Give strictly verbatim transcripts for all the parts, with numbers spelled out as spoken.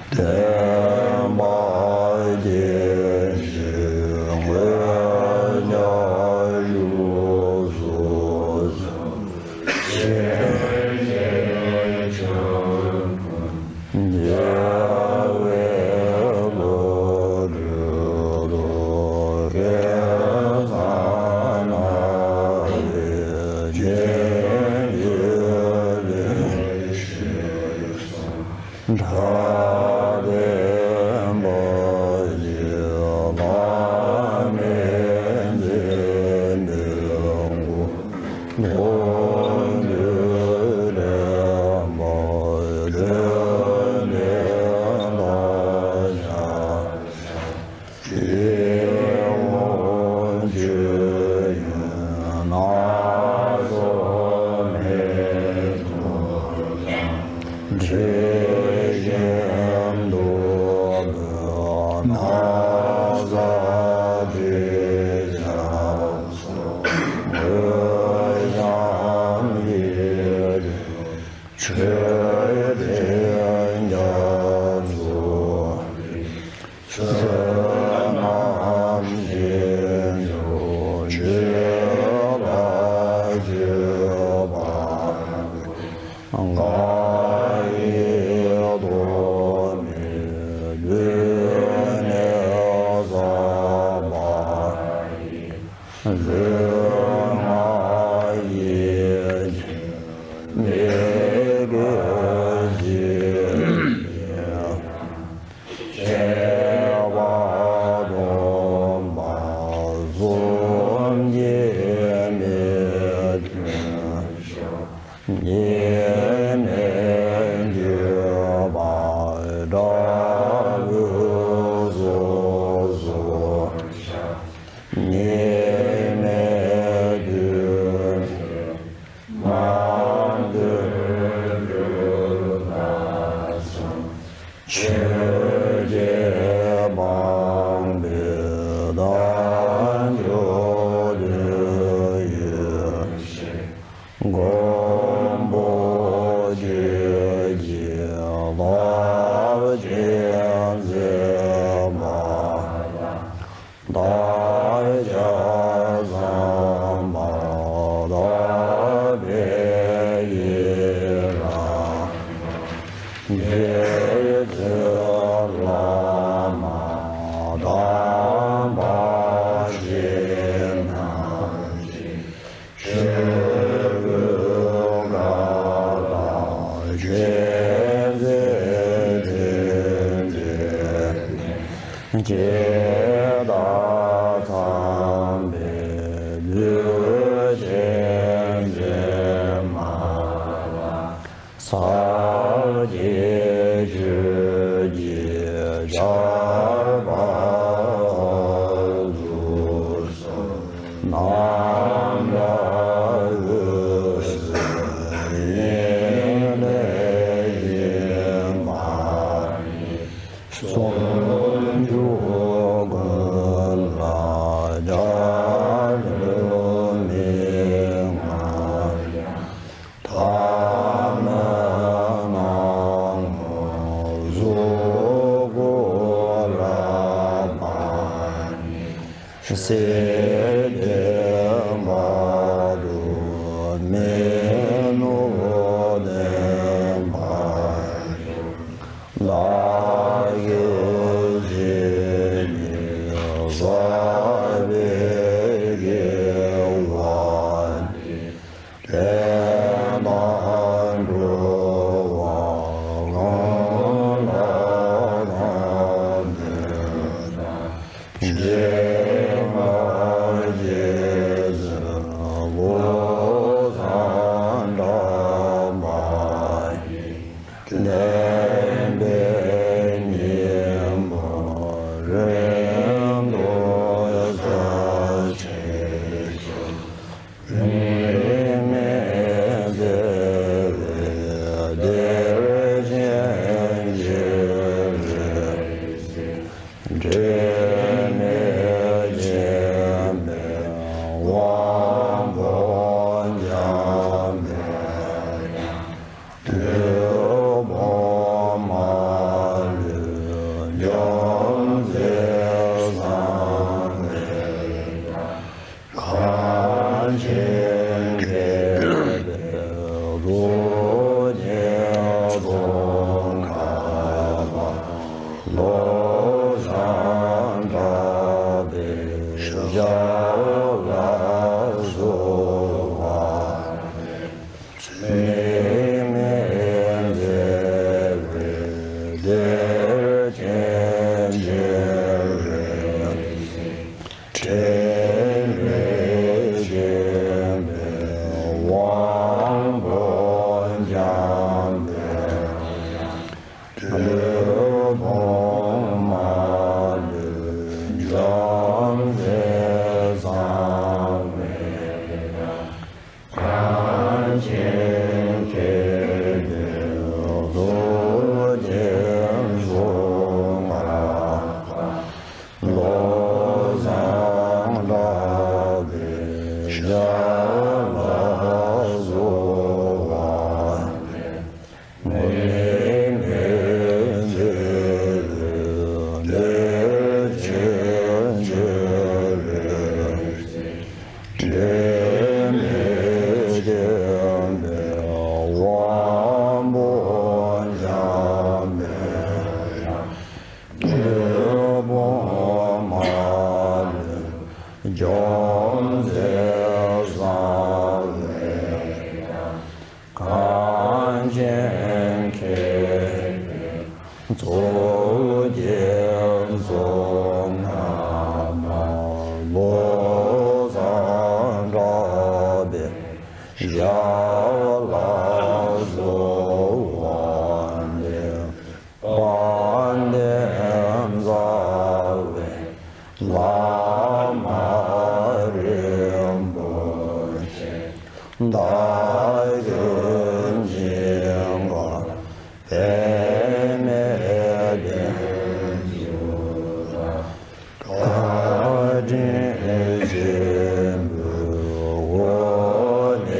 བསྟན་པ་རྒྱས་ཤིང་འོད་ཀྱང་བཞུགས་སུ་གསོལ། རྒྱལ་བའི་བློ་གྲོས་རྡོ་རྗེ་གསང་སྔགས་ཀྱི་རྒྱན་གྱུར་པའི་གྲགས་པའི་བླ་མའི་མཛད་པའི་སྐུ་མདུན་རིམ་པར་བྱོན་ཏེ་བདག་ཅག་སྤྱི་བོ་ཆོས་དབྱིངས་སྣ་ཚོགས་མེ་ཏོག་དང་། དྲི་ཞིམ་བདུག་སྤོས་ན་བཟའ་དྲི་ཆབ་སོགས་འོད་ཞམ་གྱི་ཆོས་འཕྲིན་རྒྱ་མཚོ། བསོད་ནམས་ཆེ་མཆོག་བཅོལ་ལ་བཅོལ་བ། མགར་བའི་ཐོག་མའི་མདུན་ནས་བསགས་པ་ཡི། ལུས་ངག་ཡིད་ཀྱི་མི་གོས་ཅི་ཡང་། སྐྱེ་བ་སྡོམ་པ་གསུམ་གྱིས་མི་མཐུན་ཕྱོགས། གཉིས་མེད་འགྱུར་བ་དགྲ་བོའི་སྲོག་སོར་བཤགས། གཉིས་མེད་དུས་མ་དུས་སྤྲུལ་པ་གསུམ། ཆོས་བརྒྱད་སྤངས་པའི་དལ་འབྱོར་དུས་ཡུན་ཕྱིར། མགོན་པོ་ཆོས་ཀྱི་རླབས་ཆེན་མཛད་པ་ལ། བདག་ཅག་ཚངས་པ་དག་པའི་ཡི་རང་། རྗེ་བཙུན་བླ་མ་དམ་པ་ཞིག་ན། ཆོས་སྐུའི་ཀ་དག་ཆོས་མཛད་ཕྲིན་ལས་ནི། སྐྱེ་མཐའ་ཚངས་པའི་ལུས་ཅན་མཛད་མ་ལགས། ས་སྐྱའི་ཆོས་ཀྱི་ཆར་པ་དབུ་གསུམ་རྣམ་པར་དབུས་སུ་ཡིབ་པའི་ཞིང་པ་ཡི། སུམ་ཅུ་ཀུན་ལ་འཇའ་ལུས་མི་མངའ་ཡང་། ཐ་མལ་སྣང་ངོར་གཟུགས་སྐུ་ལ་དཔག་ནས། སྲིད་ཀྱི་བར་དུ་མི་ནུབ་བདེན་པར་གྲོལ། ལྷ་ཡུལ་གཞི་ནས་བསགས་པའི་དགེ་བ་འདི། དྲན་དང་གྲོལ་བ་གང་ལ་གང་འདུལ་དང་། རྗེ་མགར་རྗེ་བཙུན་བློ་བཟང་གྲགས་པ་ཡིས། བསྟན་པའི་ ཚོགས་ཀྱི་གསུང་རྣམས་བློ་བཟང་གྲགས་པའི་ཞབས་ལ་གསོལ་བ་འདེབས། དཔལ་ལྡན་རྩ་བའི་བླ་མ་རིན་པོ་ཆེ། བདག་གིས་སྙིང་གར་འབད་མེད་བརྟན་གྱུར་ལ། བཀའ་དྲིན་ཆེན་པོའི་སྒོ་ནས་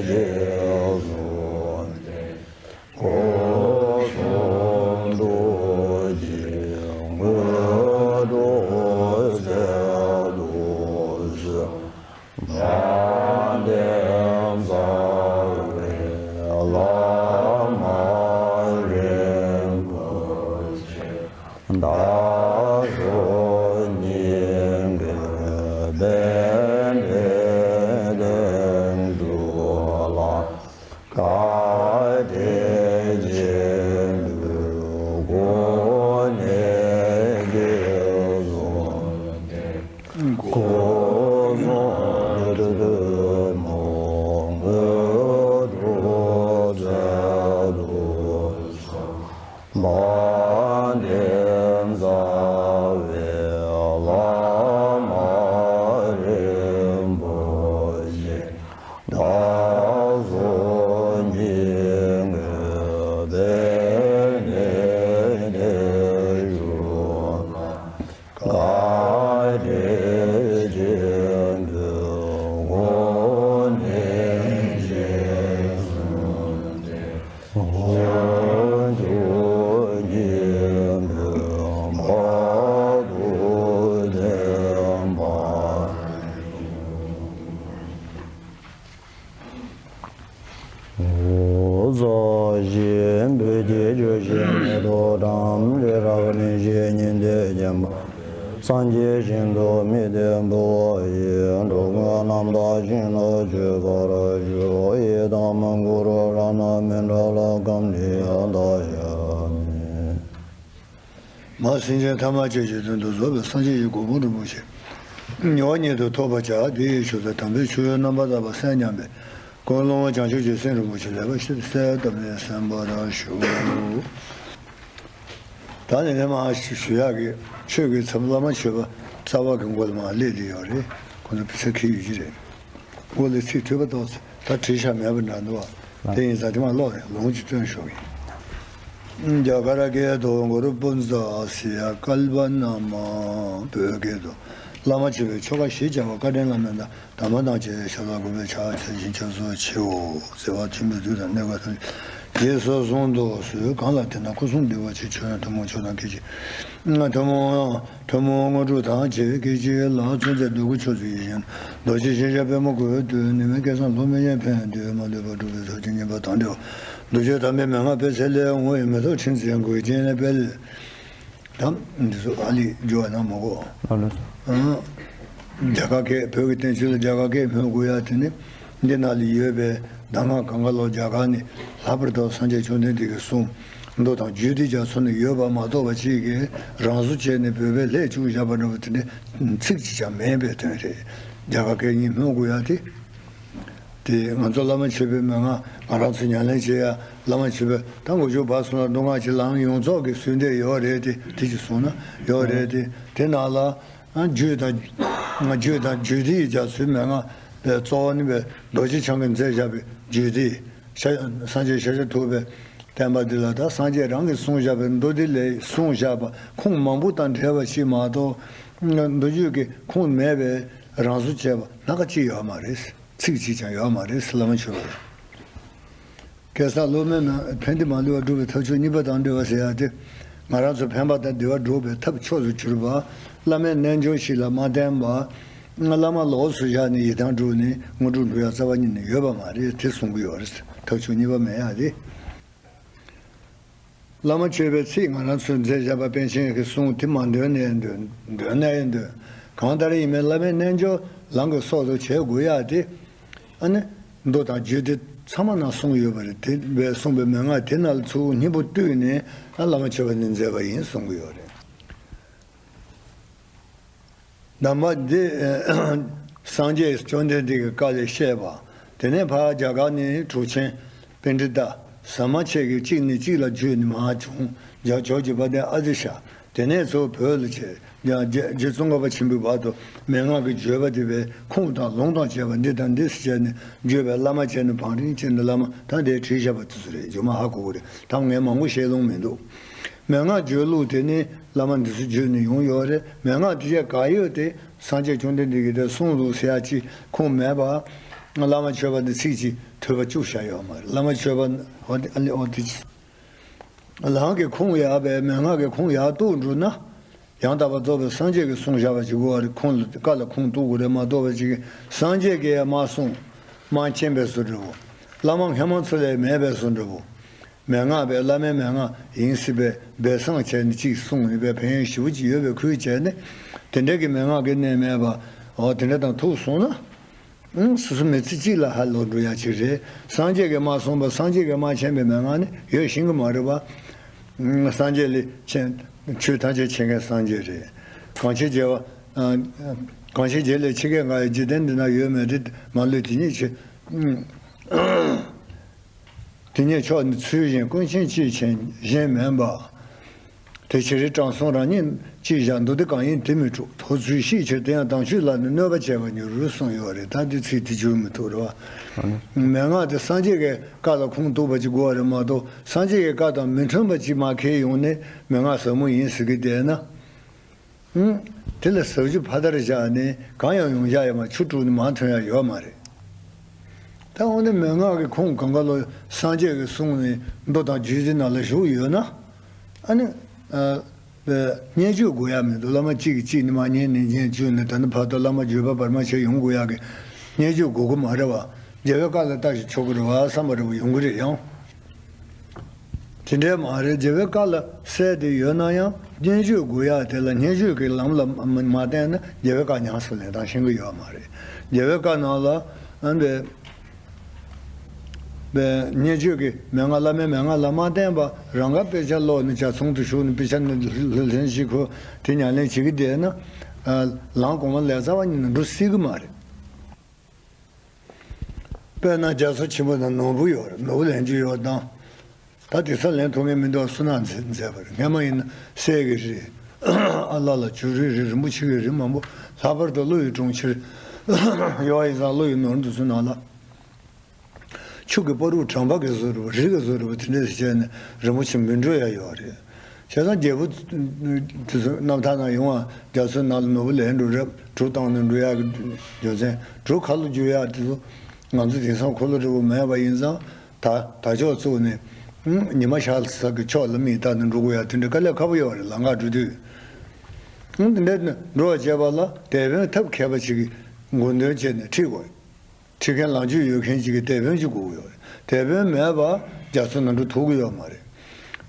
རྗེས་སུ་སྐུ་གསུང་ཐུགས་ཀྱི་དངོས་གྲུབ་མཛད་དུ་གསོལ། དཔལ་ལྡན་རྩ་བའི་བླ་མ་རིན་པོ་ཆེ། བདག་གིས་སྙིང་གར་འབད་མེད་བརྟན་གྱུར་ལ། བཀའ་དྲིན་ཆེན་པོའི་སྒོ་ནས་རྗེས་སུ་སྐུ་གསུང་ཐུགས་ཀྱི་དངོས་གྲུབ་མཛད་དུ་གསོལ། དཔལ་ལྡན་རྩ་བའི་བླ་མ་རིན་པོ་ཆེ། བདག་གིས་སྙིང་གར་འབད་མེད་བརྟན་གྱུར་ལ། བཀའ་དྲིན་ཆེན་པོའི་སྒོ་ནས་རྗེས་སུ་བདག་གི་སྙིང་གའི་བར་དུ་བརྟན་པར་འོད་ཟེར་ཆེན་པོའི་སྐྱེས་སྦྱོར་ཞེས་མི་ཐོགས་དམ་ལས་རབ་གནས་ཞེས་ཉི་ཟླའི་བརྒྱན་པ། སངས་རྒྱས་ཞིང་དུ་དམིགས་ཏེ་འབུལ་བ་ཡི། འགྲོ་ཀུན་རྣམ་དག་ཞིང་དུ་སྤྱོད་པར་ཞུ། ཡི་དམ་གུ་རུ་རཏྣ་མཎྜལ་ཀམ་ལི་ཡ་དཱ་ཡ་མི། མ་སེམས་ཅན་ཐ་མལ་ཆོས་ཀྱི་དོན་དུ་རྫོགས་པའི་སངས་རྒྱས་ཀྱི་གོ་འཕང་རིན་པོ་ཆེ་མྱུར་བ་ཉིད་དུ་ཐོབ་པར་བྱ། དེ་ཡི་མཆོག་ཏུ་དམ་པའི་ཆོས་རྣམ་པར་དག་པ་སེམས་མཉམ་པའི་ཀུན་སློང་བ་བྱང་ཆུབ་ཀྱི་སེམས་རིན་པོ་ཆེ་ལེགས་པར་ཞིབ་གསལ་བཏབ་ནས་གསན་པར་ཞུ། ད་ནི་ནས་མར་ཞུ་ཡག་གི་ཆོས་ཀྱི་ཚབ་བླ་མ་མཆོད་པ་རྩ་བ་གི་མགོ་ལ་མར་སླེབས་བསྡད་ཡོད་རེད། ཁོ་ཚོ་ཕྱག་འཁྱེར་ཡོད་ཀྱི་རེད། མགོ་ལ་ཚིག་འཐུས་པ་ཏོག་ཙམ་ད་བྲིས་བཞག་མེད་པ་འདྲ་འདུག་བ། དེ་ཡིན་ཙང་དེ་མར་ཀློག་ནས་ལུང་གཅིག་སྟོན་ཞུ་གི་ཡིན། རྒྱ་གར་སྐད་དུ། གུ་རུ་པུན་ཛ་ཨ་སི་ཡ་ཀལ་པ་ན་མ། བོད་སྐད་དུ། བླ་མ་མཆོད་པའི་ཆོ་ག་བཞི་བྱ་བ་བཀའ་དྲིན་བླ་མའི་བདག་དམ་པ་དང་བཅས་པའི་ཞབས་ལ་གུས་པས་ཕྱག་འཚལ་ཞིང་སྐྱབས་སུ་མཆིའོ། བརྩེ་བ་ཆེན་པོས་དུས་དང་གནས་སྐབས་ཐམས་ཅད་རྗེས་སུ་བཟུང་དུ་གསོལ། གང་ལ་དེ་ན་སྐུ་གསུང་འདུས་པ་ཆེན་མཆོད་ཡོན་ཐུན་མོང་མཆོག་དང་སྐད་ཅིག་ཐུན་མོང་ཐུན་མོང་དངོས་གྲུབ་དང་བཅས་པའི་སྐད་ཅིག་ལ་མཚོན་བྱ་འདོད་དགུ་ཕྱོགས་བཅུའི་ཡེ་ཤེས་རྡོ་རྗེ་ཞེས་བྱ་པདྨ་བཀོད་དུས་ནུས་མེད་སྐལ་བཟང་སློབ་མའི་ཡང་ཕན་ཡོན་དུ་མ་ལུས་པ་སྒྲུབ་པའི་ཐབས་ཀྱི་བརྙེས་པ་དང་འབྲེལ་བ། འདུ་བྱེད་དམ་པའི་མན་ངག་དཔེ་ཚད་ལས་འོང་བའི་མེ་ཏོག་ཕྲེང་ཚེ་འགོད་ཅན་ནས་སྤེལ། དམ། འདི་ཚོ་ཨ་ལི་འགྱུར་བ་གནང་མ་དགོས། ཨ་ལོ། ཨང་། རྒྱ་གར་སྐད་བོད་ཀྱི་བསྟན་བཅོས་ལ་རྒྱ་གར་སྐད་སྨོས་དགོས་ཡ་དེ་ནི། འདི་ནང་ལ་ཡོད་པའི་གདམས་ངག་གང་ག་ལོག་རྒྱ་གར་ནས་ལྷག་པར་དུ་སངས་རྒྱས་བཅོམ་ལྡན་འདས་ཀྱི་གསུང་མདོ་དང་རྒྱུད་སྡེ་རྒྱ་མཚོ་ནས་ཡོད་པ་མ་གཏོགས་པ་ཅིག་གིས་རང་བཟོ་བྱས་ནས་བོད་པས་ལྷད་བཅུག་བཞག་པ་འདྲ་བོ་དེ་འདྲ་ཚིག་གཅིག་ཀྱང་མེད་པའི་དོན་རེད། རྒྱ་གར་སྐད་གཉིས་སྨོས་དགོས་ཡ་དེ། དེ་ང་ཚོ་བླ་མ་མཆོད་པའི་མན་ངག་ང་རང་ཚོ་ཉམས་ལེན་བྱེད་ཡ་བླ་མ་མཆོད་པའི་ད་འགོ་མཇུག་བར་གསུམ་ལ་མདོ་སྔགས་ཀྱི་ལམ་ཡོངས་རྫོགས་ཀྱི་ཚུལ་འདི་ཡོད་རེད་དེ། དེ་ཅིག་གསུངས་ན་ཡོད་རེད་དེ། དེ་ནང་ལ་རྒྱུད་དང་རྒྱུད་དང་རྒྱུད་སྡེ་ཡི་རྒྱ་མཚོའི་མན་ངག་པའི་གཙོ་བོ་ནི་པའི་རྡོ་རྗེ་འཆང་གིས་མཛད་བཞག་པའི་རྒྱུད་སྡེ། ཤ- སངས་རྒྱས་ཤཱཀྱ་ཐུབ་པའི་བསྟན་པ་འདི་ལ་ད་སངས་རྒྱས་རང་གིས་གསུངས་བཞག་པའི་མདོ་སྡེ་ལས་གསུངས་བཞག་པ་ཁུངས་མང་པོ་དང་འབྲེལ་བ་ཞིག་མ་གཏོགས། མདོ་རྒྱུད་ཀྱི་ཁུངས་མེད་པའི་རང་བཟོ་བྱས་པ་སྣ་ཁ་གཅིག་ཡོད་མ་རེད། ཚིག་གཅིག་ཀྱང་ཡོད་མ་རེད། བླ་མ་མཆོད་པ་རེད། སྐལ་བཟང་སློབ་མའི་ནང་ཕན་བདེ་མ་ལུས་པ་སྒྲུབ་པའི་ཐབས་མཆོག་གཉིས་པ་དང་འབྲེལ་བ་ཟེར་ཡ་དེ། ང་རང་ཚོ་ཕན་པ་དང་བདེ་བ་སྒྲུབ་པའི་ཐབས་མཆོག་ཏུ་གྱུར་པ། བླ་མའི་རྣལ་འབྱོར་ཞིག་ལ་མ་བརྟེན་པ། བླ་མ་ལོགས་སུ་བཞག་ནས་ཡི་དམ་སྒྲུབ་ནས་དངོས་གྲུབ་འགྲུབ་ཡ་རྩ་བ་ཉིད་ནས་ཡོད་པ་མ་རེད། དེ་གསུང་གི་ཡོད་རེད། ཐབས་མཆོག་གཉིས་པ་མེད་ཡ་དེ། བླ་མ་མཆོད་པའི་ཚིག་ང་རང་ཚོས་མཛད་བཞག་པ་པཎ་ཆེན་གྱི་གསུང་དེ་མ་འདོན་ནའི་འདོན། འདོན་ནའི་འདོན། གང་ལྟར་ཡིན་མིན་བླ་མའི་རྣལ་འབྱོར་ལམ་གྱི་སྲོག་ཏུ་བྱེད་དགོས་ཡ་དེ། ཨ་ནི། མདོ་དང་རྒྱུད་སྡེ་ ཚང་མ་ནང་གསུངས་ཡོད་པ་རེད། དེ་བས་གསུངས་པའི་མན་ངག་དེ་ནང་ལ་ཚུར་སྙིང་པོ་བཏུས་ནས་ཨ་བླ་མ་མཆོད་པ་ནི་མཛད་པ་ཡིན་གསུང་གི་ཡོད་རེད། གདམས་པ་འདི་སངས་རྒྱས་བཅོམ་ལྡན་འདས་ཀྱི་བཀའ་ལས་བཤད་པ། དེ་ནས་ཕར་རྒྱ་གར་ནས་གྲུབ་ཆེན་པཎྜི་ཏ་ཟ་མ་ཆེ་གི་གཅིག་ནས་གཅིག་ལ་བརྒྱུད་ནས་མར་བྱུང་། རྒྱ་ཇོ་བོ་རྗེ་དཔལ་ལྡན་ཨ་ཏི་ཤ། དེ་ནས་ཚུར་བོད་ལ་བྱས། རྒྱ་རྗེ་རྗེ་ཙོང་ཁ་པ་ཆེན་པོའི་བར་དུ་མན་ངག་གི་བརྗོད་པ་དེ་བས་ཁུངས་དང་ལུང་དང་བཅས་པ་འདི་དང་འདི་ཟེར་བྱས་ནས་བརྗོད་པའི་བླ་མ་བྱས་ནས་བང་རིམ་བྱས་ནས་བླ་མ་ད་འདིར་བྲིས་བཞག་པ་དེ་ཚོ་རེད། རྗེས་མ་ཧ་གོ་གི་རེད། ད་ངས་མང་པོ་བཤད་ལོང་མི་འདུག་མན་ངག་བརྗོད་ལུགས་དེ་ནི་བླ་མ་འདི་ཚོ་བརྒྱུད་ནས་ཡོང་ཡོད་རེད། མན་ངག་དེ་བཞག་ག་ཡོད་དེ། སངས་རྒྱས་བཅོམ་ལྡན་འདས་ཀྱིས་དེ་གསུངས་འདུག་ཟེར་ཡ་ཅིག་ཁུངས་མེད་པ། བླ་མ་མཆོད་པ་འདི་ཚིག་གཅིག་ཐོས་པ་བཅུག་བཞག་ཡོད་མ་རེད། བླ་མ་མཆོད་པ་འོ་དེ་ཨ་ལེ་འོ་དེ་ཅི། རང་གི་ཁུངས་ཡག་པའི་མན་ངག་གི་ཁུངས་ཡག་གཏུག་འགྲོ་ན། ཡང་དག་པར་རྫོགས་པའི་སངས་རྒྱས་ཀྱིས་གསུངས་བཞག་པ་ཅིག་དགོས་པ་རེད། ཁུངས་ལ་བཀའ་ལ་ཁུངས་གཏུག་དགོས་རེད་མ་གཏོགས་པ་ཅིག་སངས་རྒྱས་ཀྱིས་མ་གསུངས། མ་མཁྱེན་པའི་བཟོ་འདྲ་བོ། བླ་མ་སྔ་མ་ཚོ་ལས་མེད་པའི་བཟོ་འདྲ་བོ། མན་ངག་པས་བླ་མའི་མན་ངག་ཡིན་སྲིད་པའི་སྦས་གསང་བྱས་ནས་ཅིག་གསུངས་ཡོད་པའི་ཕན་ཡོན་ཞེ་པོ་ཅིག་ཡོད་པའི་ཁུལ་བྱས་ནས། དེ་འདྲ་གི་མན་ངག་གི་གནས་མེད་པ། འོ་དེ་འདྲ་དང་ཐུག་སོང་ན། ཨང་། སོ་སོ་མི་ཚེ་གཅིག་ལ་ཧ་ལོ་འགྲོ་ཡ་ཅིག་རེད། སངས་རྒྱས་ཀྱིས་མ་གསུངས་པ་སངས་རྒྱས་ཀྱིས་མ་མཁྱེན་པའི་མན་ངག་ནི་ཡོད་ཤེས་ཀྱི་མ་རེད་པ། ཨང་། སངས་རྒྱས་ལས་ཆེ། ཆོས་ཐམས་ཅད་མཁྱེན་མཁན་སངས་རྒྱས་རེད། གང་ཕྱིར་རྒྱལ་བ། ཨ། གང་ཕྱིར་རྒྱལ་ལས་ཆེ་བརྒྱ་འགའ་ཡི། འཇིག་རྟེན་འདི་ན་ཡོད་མེད་དེ། མ་ལུས་དེ་ཉིད་ཆེ། ཨང་། དེ་ཉིད་མཆོག་ནི་ཚུལ་བཞིན། ཀུན་མཁྱེན་ཅིས་མཁྱེན་གཞན་མིན་པ། དེ་ཕྱིར་དྲང་སྲོང་རང་ཉིད་ཅེས་བྱ། མདོ་སྡེ་གང་ཡིན་དེ་མི་འཁྲུགས། ཐོབ་ཚུལ་ཤེས་ཕྱིར་དེ་ཡང་དམ་ཆོས་ལ་ནི། གནོད་པ་བྱས་པ་ཉིད་རུ་གསུངས་ཡོད་རེད། ད་འདི་ཚིག་དེ་བསྒྱུར་མི་ཐུབ་རེད་བ། མན་ངག་དེ་སངས་རྒྱས་ཀྱི་བཀའ་ལ་ཁུངས་གཏུགས་པ་ཅིག་དགོས་པ་རེད་མ་གཏོགས། སངས་རྒྱས་ཀྱི་བཀའ་དང་མི་མཐུན་པ་ཅིག་མར་ཁྱེར་ཡོང་ནས་མན་ངག་ཟབ་མོ་ཡིན་ཟེར་གི་བསྡད་ན། ཨང་། དེ་ལ་ཟབ་ཆོས་ཕ་མཐར་བཞག་ནས་གང་ཡང་ཡོང་བྱ་ཡོད་མ། ཆུ་དཀྲུགས་ནས་མར་ཐོན་ཡ་ཡོད་མ་རེད། ད་འོ་ན་མན་ངག་གི་ཁུངས་གང་ག་ལོ་སངས་རྒྱས་ཀྱིས་གསུངས་ནས་མདོ་དང་རྒྱུད་འདི་ནང་ལ་བཞུགས་ཡོད་ན། ཨ་ནི། ཨ། བསྙེན་བརྗོད་དགོས་ཡ་མི་འདུག་བླ་མ་གཅིག་གིས་གཅིག་ནས་མར་ཉན་ནས་ཉན་བརྗོད་ནས། ད་ནི་བར་དུ་བླ་མ་བརྒྱུད་པ་བར་མ་ཆད་ཡོང་དགོས་ཡ་གི་བསྙེན་བརྗོད་དགོས་ཀྱི་མ་རེད་བ། རྒྱལ་བའི་བཀའ་ལ་ལྟ་ཞིང་ཆོག་གི་རེད་བ་བསམ་པ་འདྲ་བོ་ཡོང་གི་རེད་ཡང་། དེ་འདྲའི་མ་རེད། རྒྱལ་བའི་བཀའ་ལ་གསལ་ཏེ་ཡོད་ན་ཡང་བསྙེན་བརྗོད་དགོས་ཡ་དེ་ལ་བསྙེན་བརྗོད་ཀྱི་ལམ་ལ་མ་མ་བརྟེན་ན་རྒྱལ་བའི་བཀའ་ཉམས་སུ་ལེན་སྟངས་ཤེས་ཀྱི་ཡོད་མ་རེད། རྒྱལ་བའི་བཀའ་ནང་ལ་ཨ་ནི་བསྙེན་བརྗོད་ཀྱི་མན་ངག་བླ་མའི་མན་ངག་ལ་མ་བརྟེན་པར་རང་ག་དཔེ་ཆ་ཀློག་ནས་ཇ་ཚོང་དུ་ཞུགས་ནས་དཔེ་ཆ་ནས་ལྷན་ཅིག་ཁོ་དེ་ཉམས་ལེན་བྱེད་ཀྱི་བསྡད་ན། ལམ་གོང་མ་ལས་རྩ་བ་ཉིད་ནས་འགྲོ་སྲིད་ཀྱི་མ་རེད། དཔེར་ན་རྒྱ་མཚོ་ཆེན་པོ་དང་ནོར་བུ་ཡོད་རེད། ནོར་བུ་ལེན་རྒྱུ་ཡོད་དང་། ད་དེ་ཚོ་ལེན་ཐུབ་མཁན་མི་འདུག་བསོད་ནམས་མཛད་མཛད་པ་རེད། སྔ་མ་ཡིན་ན་གསེར་གྱི་རི། ཨ་ལ་ལ་བྱུ་རུའི་རི། རིན་པོ་ཆེ་གི་རི་མང་པོ། ལྷག་པར་དུ་ཀླུ་ཡི་གྲོང་ཁྱེར་ཡོད་པ་ཡིན་ཙང་ཀླུ་ཡི་ནོར་འདི་ཚོ་ནང་ལ། ཆུ་གི་བར་དུ་བགྲང་བག་གི་བཟོ་འདྲ་བོ། རི་གི་བཟོ་འདྲ་བོ་དེ་འདྲ་ཞིག་བྱས་ནས་རིན་པོ་ཆེ་མི་འགྲོ་ཡ་ཡོད་རེད། བྱས་ཙང་རྒྱལ་པོ་དེ་ཚོ་རྣམ་ཐར་ནང་ཡོང་བ། རྒྱ་མཚོའི་ནང་ལ་ནོར་བུ་ལེན་འགྲོ་རེད། གྲུ་བཏང་ནས་འགྲོ་ཡག་གི་རྒྱུ་མཚན། གྲུ་ཁ་ལོ་བསྒྱུར་ཡག་དེ་ཚོ་ང་ཚོ་དེང་སང་འཁོར་ལོ་འདྲ་བོ་མེད་པ་ཡིན་ཙང་། ད་དར་ལྕོག་བཙུགས་ནས་ཉི་མ་ཤར་ས་གི་ཕྱོགས་ལ་མིག་བལྟས་ནས་འགྲོ་དགོས་ཡག་དེ་འདྲ་དཀའ་ལས་ཁག་པོ་ཡོད་རེད། ལམ་ཁ་འགྲོ་དུས། དེ་འདྲ་འགྲོ་བར་བྱེད་པ་ལ་དེད་དཔོན་ཐབས་མཁས་པ་ཅིག་གིས་མགོ་འདོན་བྱས་ནས་ཁྲིད་དགོས། ཁྲིད་མཁན་ལམ་རྒྱུས་ཡོད་མཁན་ཅིག་གིས་དེད་དཔོན་ཅིག་དགོས་ཀྱི་ཡོད་རེད། དེད་དཔོན་མེད་པར་རྒྱ་མཚོ་ནང་འགྲོ་ཐུབ་ཀྱི་ཡོད་མ་རེད།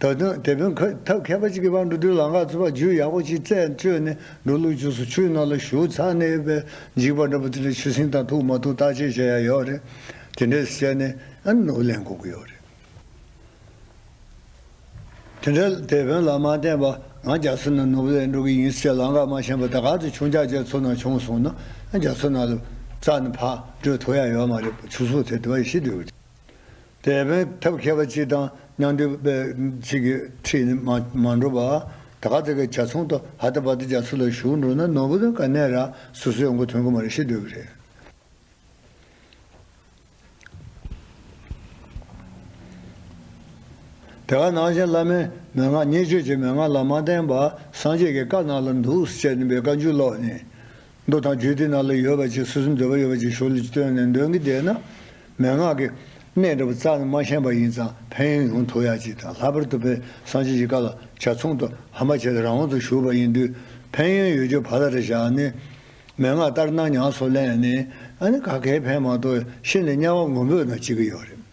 ད་དུང་དེད་དཔོན་ཁ་ཐབས་མཁས་པ་ཅིག་གི་བར་འགྲོ་དུས་ལམ་ཁ་ཚུད་པ་རྒྱུས་ཡག་པོ་ཅིག་རྩད་གཅོད་ནས་འགྲོ་ལུགས་རྒྱུ་སོ་ཆུའི་ནང་ལ་ཞུགས་ཚར་ནས་པའི་འཇིགས་པ་འདྲ་པོ་དེ་འདྲ་ཆུ་སྲིན་དང་ཐུག་མ་ཐུག་བརྟག་དཔྱད་བྱེད་ཡ་ཡོད་རེད། དེ་འདྲས་བྱས་ནས་ཨ་ནི་ནོར་བུ་ལེན་དགོས་ཀྱི་ཡོད་རེད། དེ་འདྲ་དེད་དཔོན་ལ་མ་བརྟེན་པར་ང་རྒྱ་མཚོ་ནང་ནོར་བུ་ལེན་འགྲོ་གི་ཡིན་ཟེར་ལམ་ཁ་མ་ཤེས་པར་ད་ག་ཚོད་ཆུང་ཇག་ཅིག་མཚོ་ནང་མཆོངས་སོང་ན་རྒྱ་མཚོ་ནང་ལ་རྩ་ནས་ཕར་བྲོས་ཐུབ་ཡ་ཡོད་མ་རེད། ཆུ་ཟོག་དེ་དེ་བ་ཞིག་འདུག་དེད་དཔོན་ཐབས་མཁས་པ་ཅིག་དང་མཉམ་འབྲེལ་པ་ཅིག་གིས་ཁྲིད་ནས་མ་མ་འགྲོ་བར་ད་ག་ཚོད་ཀྱི་ཇ་ཚོང་དུ་ཧ་ད་པ་ད་རྒྱ་མཚོ་ལ་ཞུགས་འགྲོ་ན་ནོར་བུ་དང་ག་ནས་ར་སོ་སོའི་མགོ་ཐོན་གི་མ་རེད་ཞེས་འདོད་ཀྱི་རེད། དེ་ག་ནང་བཞིན་བླ་མའི་མན་ངག་བསྙེན་བརྗོད་ཀྱི་མན་ངག་ལ་མ་བརྟེན་པར་སངས་རྒྱས་ཀྱི་བཀའ་ནང་ལ་འདུག་ཟེར་ནས་པའི་བཀའ་འགྱུར་ཀློག་ནས། མདོ་དང་རྒྱུད་དེ་ནང་ལ་ཡོད་པ་ཅིག་སོ་སོའི་འདོད་པ་ཡོད་པ་ཅིག་ཞོར་ལ་བཏོན་ནས་འདོན་གྱི་བསྡད་ན། མན་ངག་གི་གནད་འདྲ་པོ་རྩ་ནས་མ་ཤེས་པ་ཡིན་ཙང་ཕན་ཡོན་ཡོང་ཐུབ་ཡག་ཅིག་དང་། ལྷག་པར་དུ་པའི་སངས་རྒྱས་ཀྱི་བཀའ་ལ་ཇ་ཚོང་དུ་ཧམ་པ་བྱས་ཏེ་རང་དབང་དུ་ཞུགས་པ་ཡིན་དུས་ཕན་ཡོན་ཡོད་རྒྱུ་ཕར་ལ་རེ་བཞག་ནས། མན་ངག་ལྟར་སྣང་ཉམས་སུ་ལེན་ནས་ཨ་ནི་ག་གེ་ཕན་མ་ཐོགས་ཤི་ནས་དམྱལ་བ་ངུ་འབོད་ན་བྱེད་ཀྱི་ཡོད་རེད།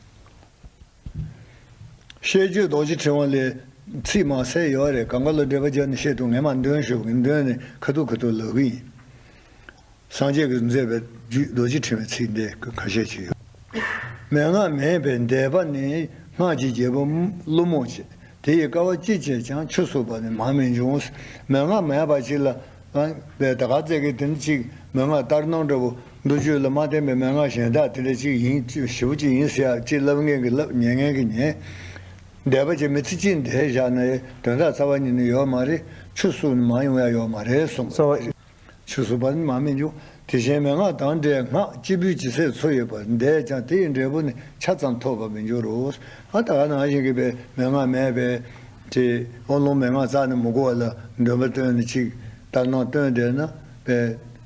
བཤད་རྒྱུད་རྡོ་རྗེ་ཕྲེང་བ་ལས་ཚིག་མང་གསལ་ཡོད་རེད། གང་ག་ལ་འགྲེལ་པ་བརྒྱབ་ནས་བཤད་ཐུབ། ངས་མར་འདོན་ཞུ་གི། འདོན་ནས་ཁ་ཐུག་ཁ་ཐུག་ལབ་གི་ཡིན། སངས་རྒྱས་ཀྱིས་མཛད་པའི་རྒྱུད་རྡོ་རྗེ་ཕྲེང་བའི་ཚིག་འདི་ཁ་ཤས་ཅིག་ཡོད། མན་ངག་མེད་པའི་འདས་པ་ནི། སྔགས་ཀྱི་རྒྱལ་པོ་ཀླུ་མོ་ཆེ། དེ་ཡི་དཀའ་བ་ཅི་སྤྱད་ཀྱང་། ཆོས་གསུངས་པ་ནི་མར་མི་འབྱུང་། མན་ངག་མེད་པ་ཅིག་ལ། ཨ། བས་ད་ག་ཚད་ཀྱི་དེ་ནི་གཅིག་མན་ངག་ལྟར་སྣང་འདྲ་བོ། མདོ་རྒྱུད་ལ་མ་བསྟན་པའི་མན་ངག་གཞན་དག་དེ་འདྲ་གཅིག་ཡིན། ཞེ་པོ་ཅིག་ཡིན་ཟེར་ཡག་ཅིག་ལབ་མཁན་གྱི་ལབ། ཉན་མཁན་གྱི་ཉན། འདས་པ་ཅིག་མི་ཚེ་གཅིག་འདས་བཞག་ན་ཡང་དོན་དག་རྩ་བ་ཉིད་ནས་ཡོད་མ་རེད། ཆོས་གསུངས་ནས་མར་ཡོང་ཡག་ཡོད་མ་རེད་གསུངས། So ཆོས་གསུངས་པ་ནི་མར་མི་འབྱུང་། དེ་བཞིན་མན་ངག་དང་འདྲའི་སྔགས། སྐྱེས་བུའི་ཇི་སྲིད་འཚོ་ཡོད་པར། འདས་ཀྱང་དེ་ཡི་འབྲས་བུ་ནི། ཆ་ཙམ་ཐོབ་པར་མི་འགྱུར་རོ། ཨ། ད་ག་ནང་བཞིན་གྱི་པའི་མན་ངག་མེད་པའི་དེ། ཨོ་ལོང་མན་ངག་རྩ་ནས་མི་དགོས་པ་ལ་འདོན་པ་བཏོན་ནས་ཅིག་ལྟར་སྣང་བཏོན་བསྡད་ན། པའི་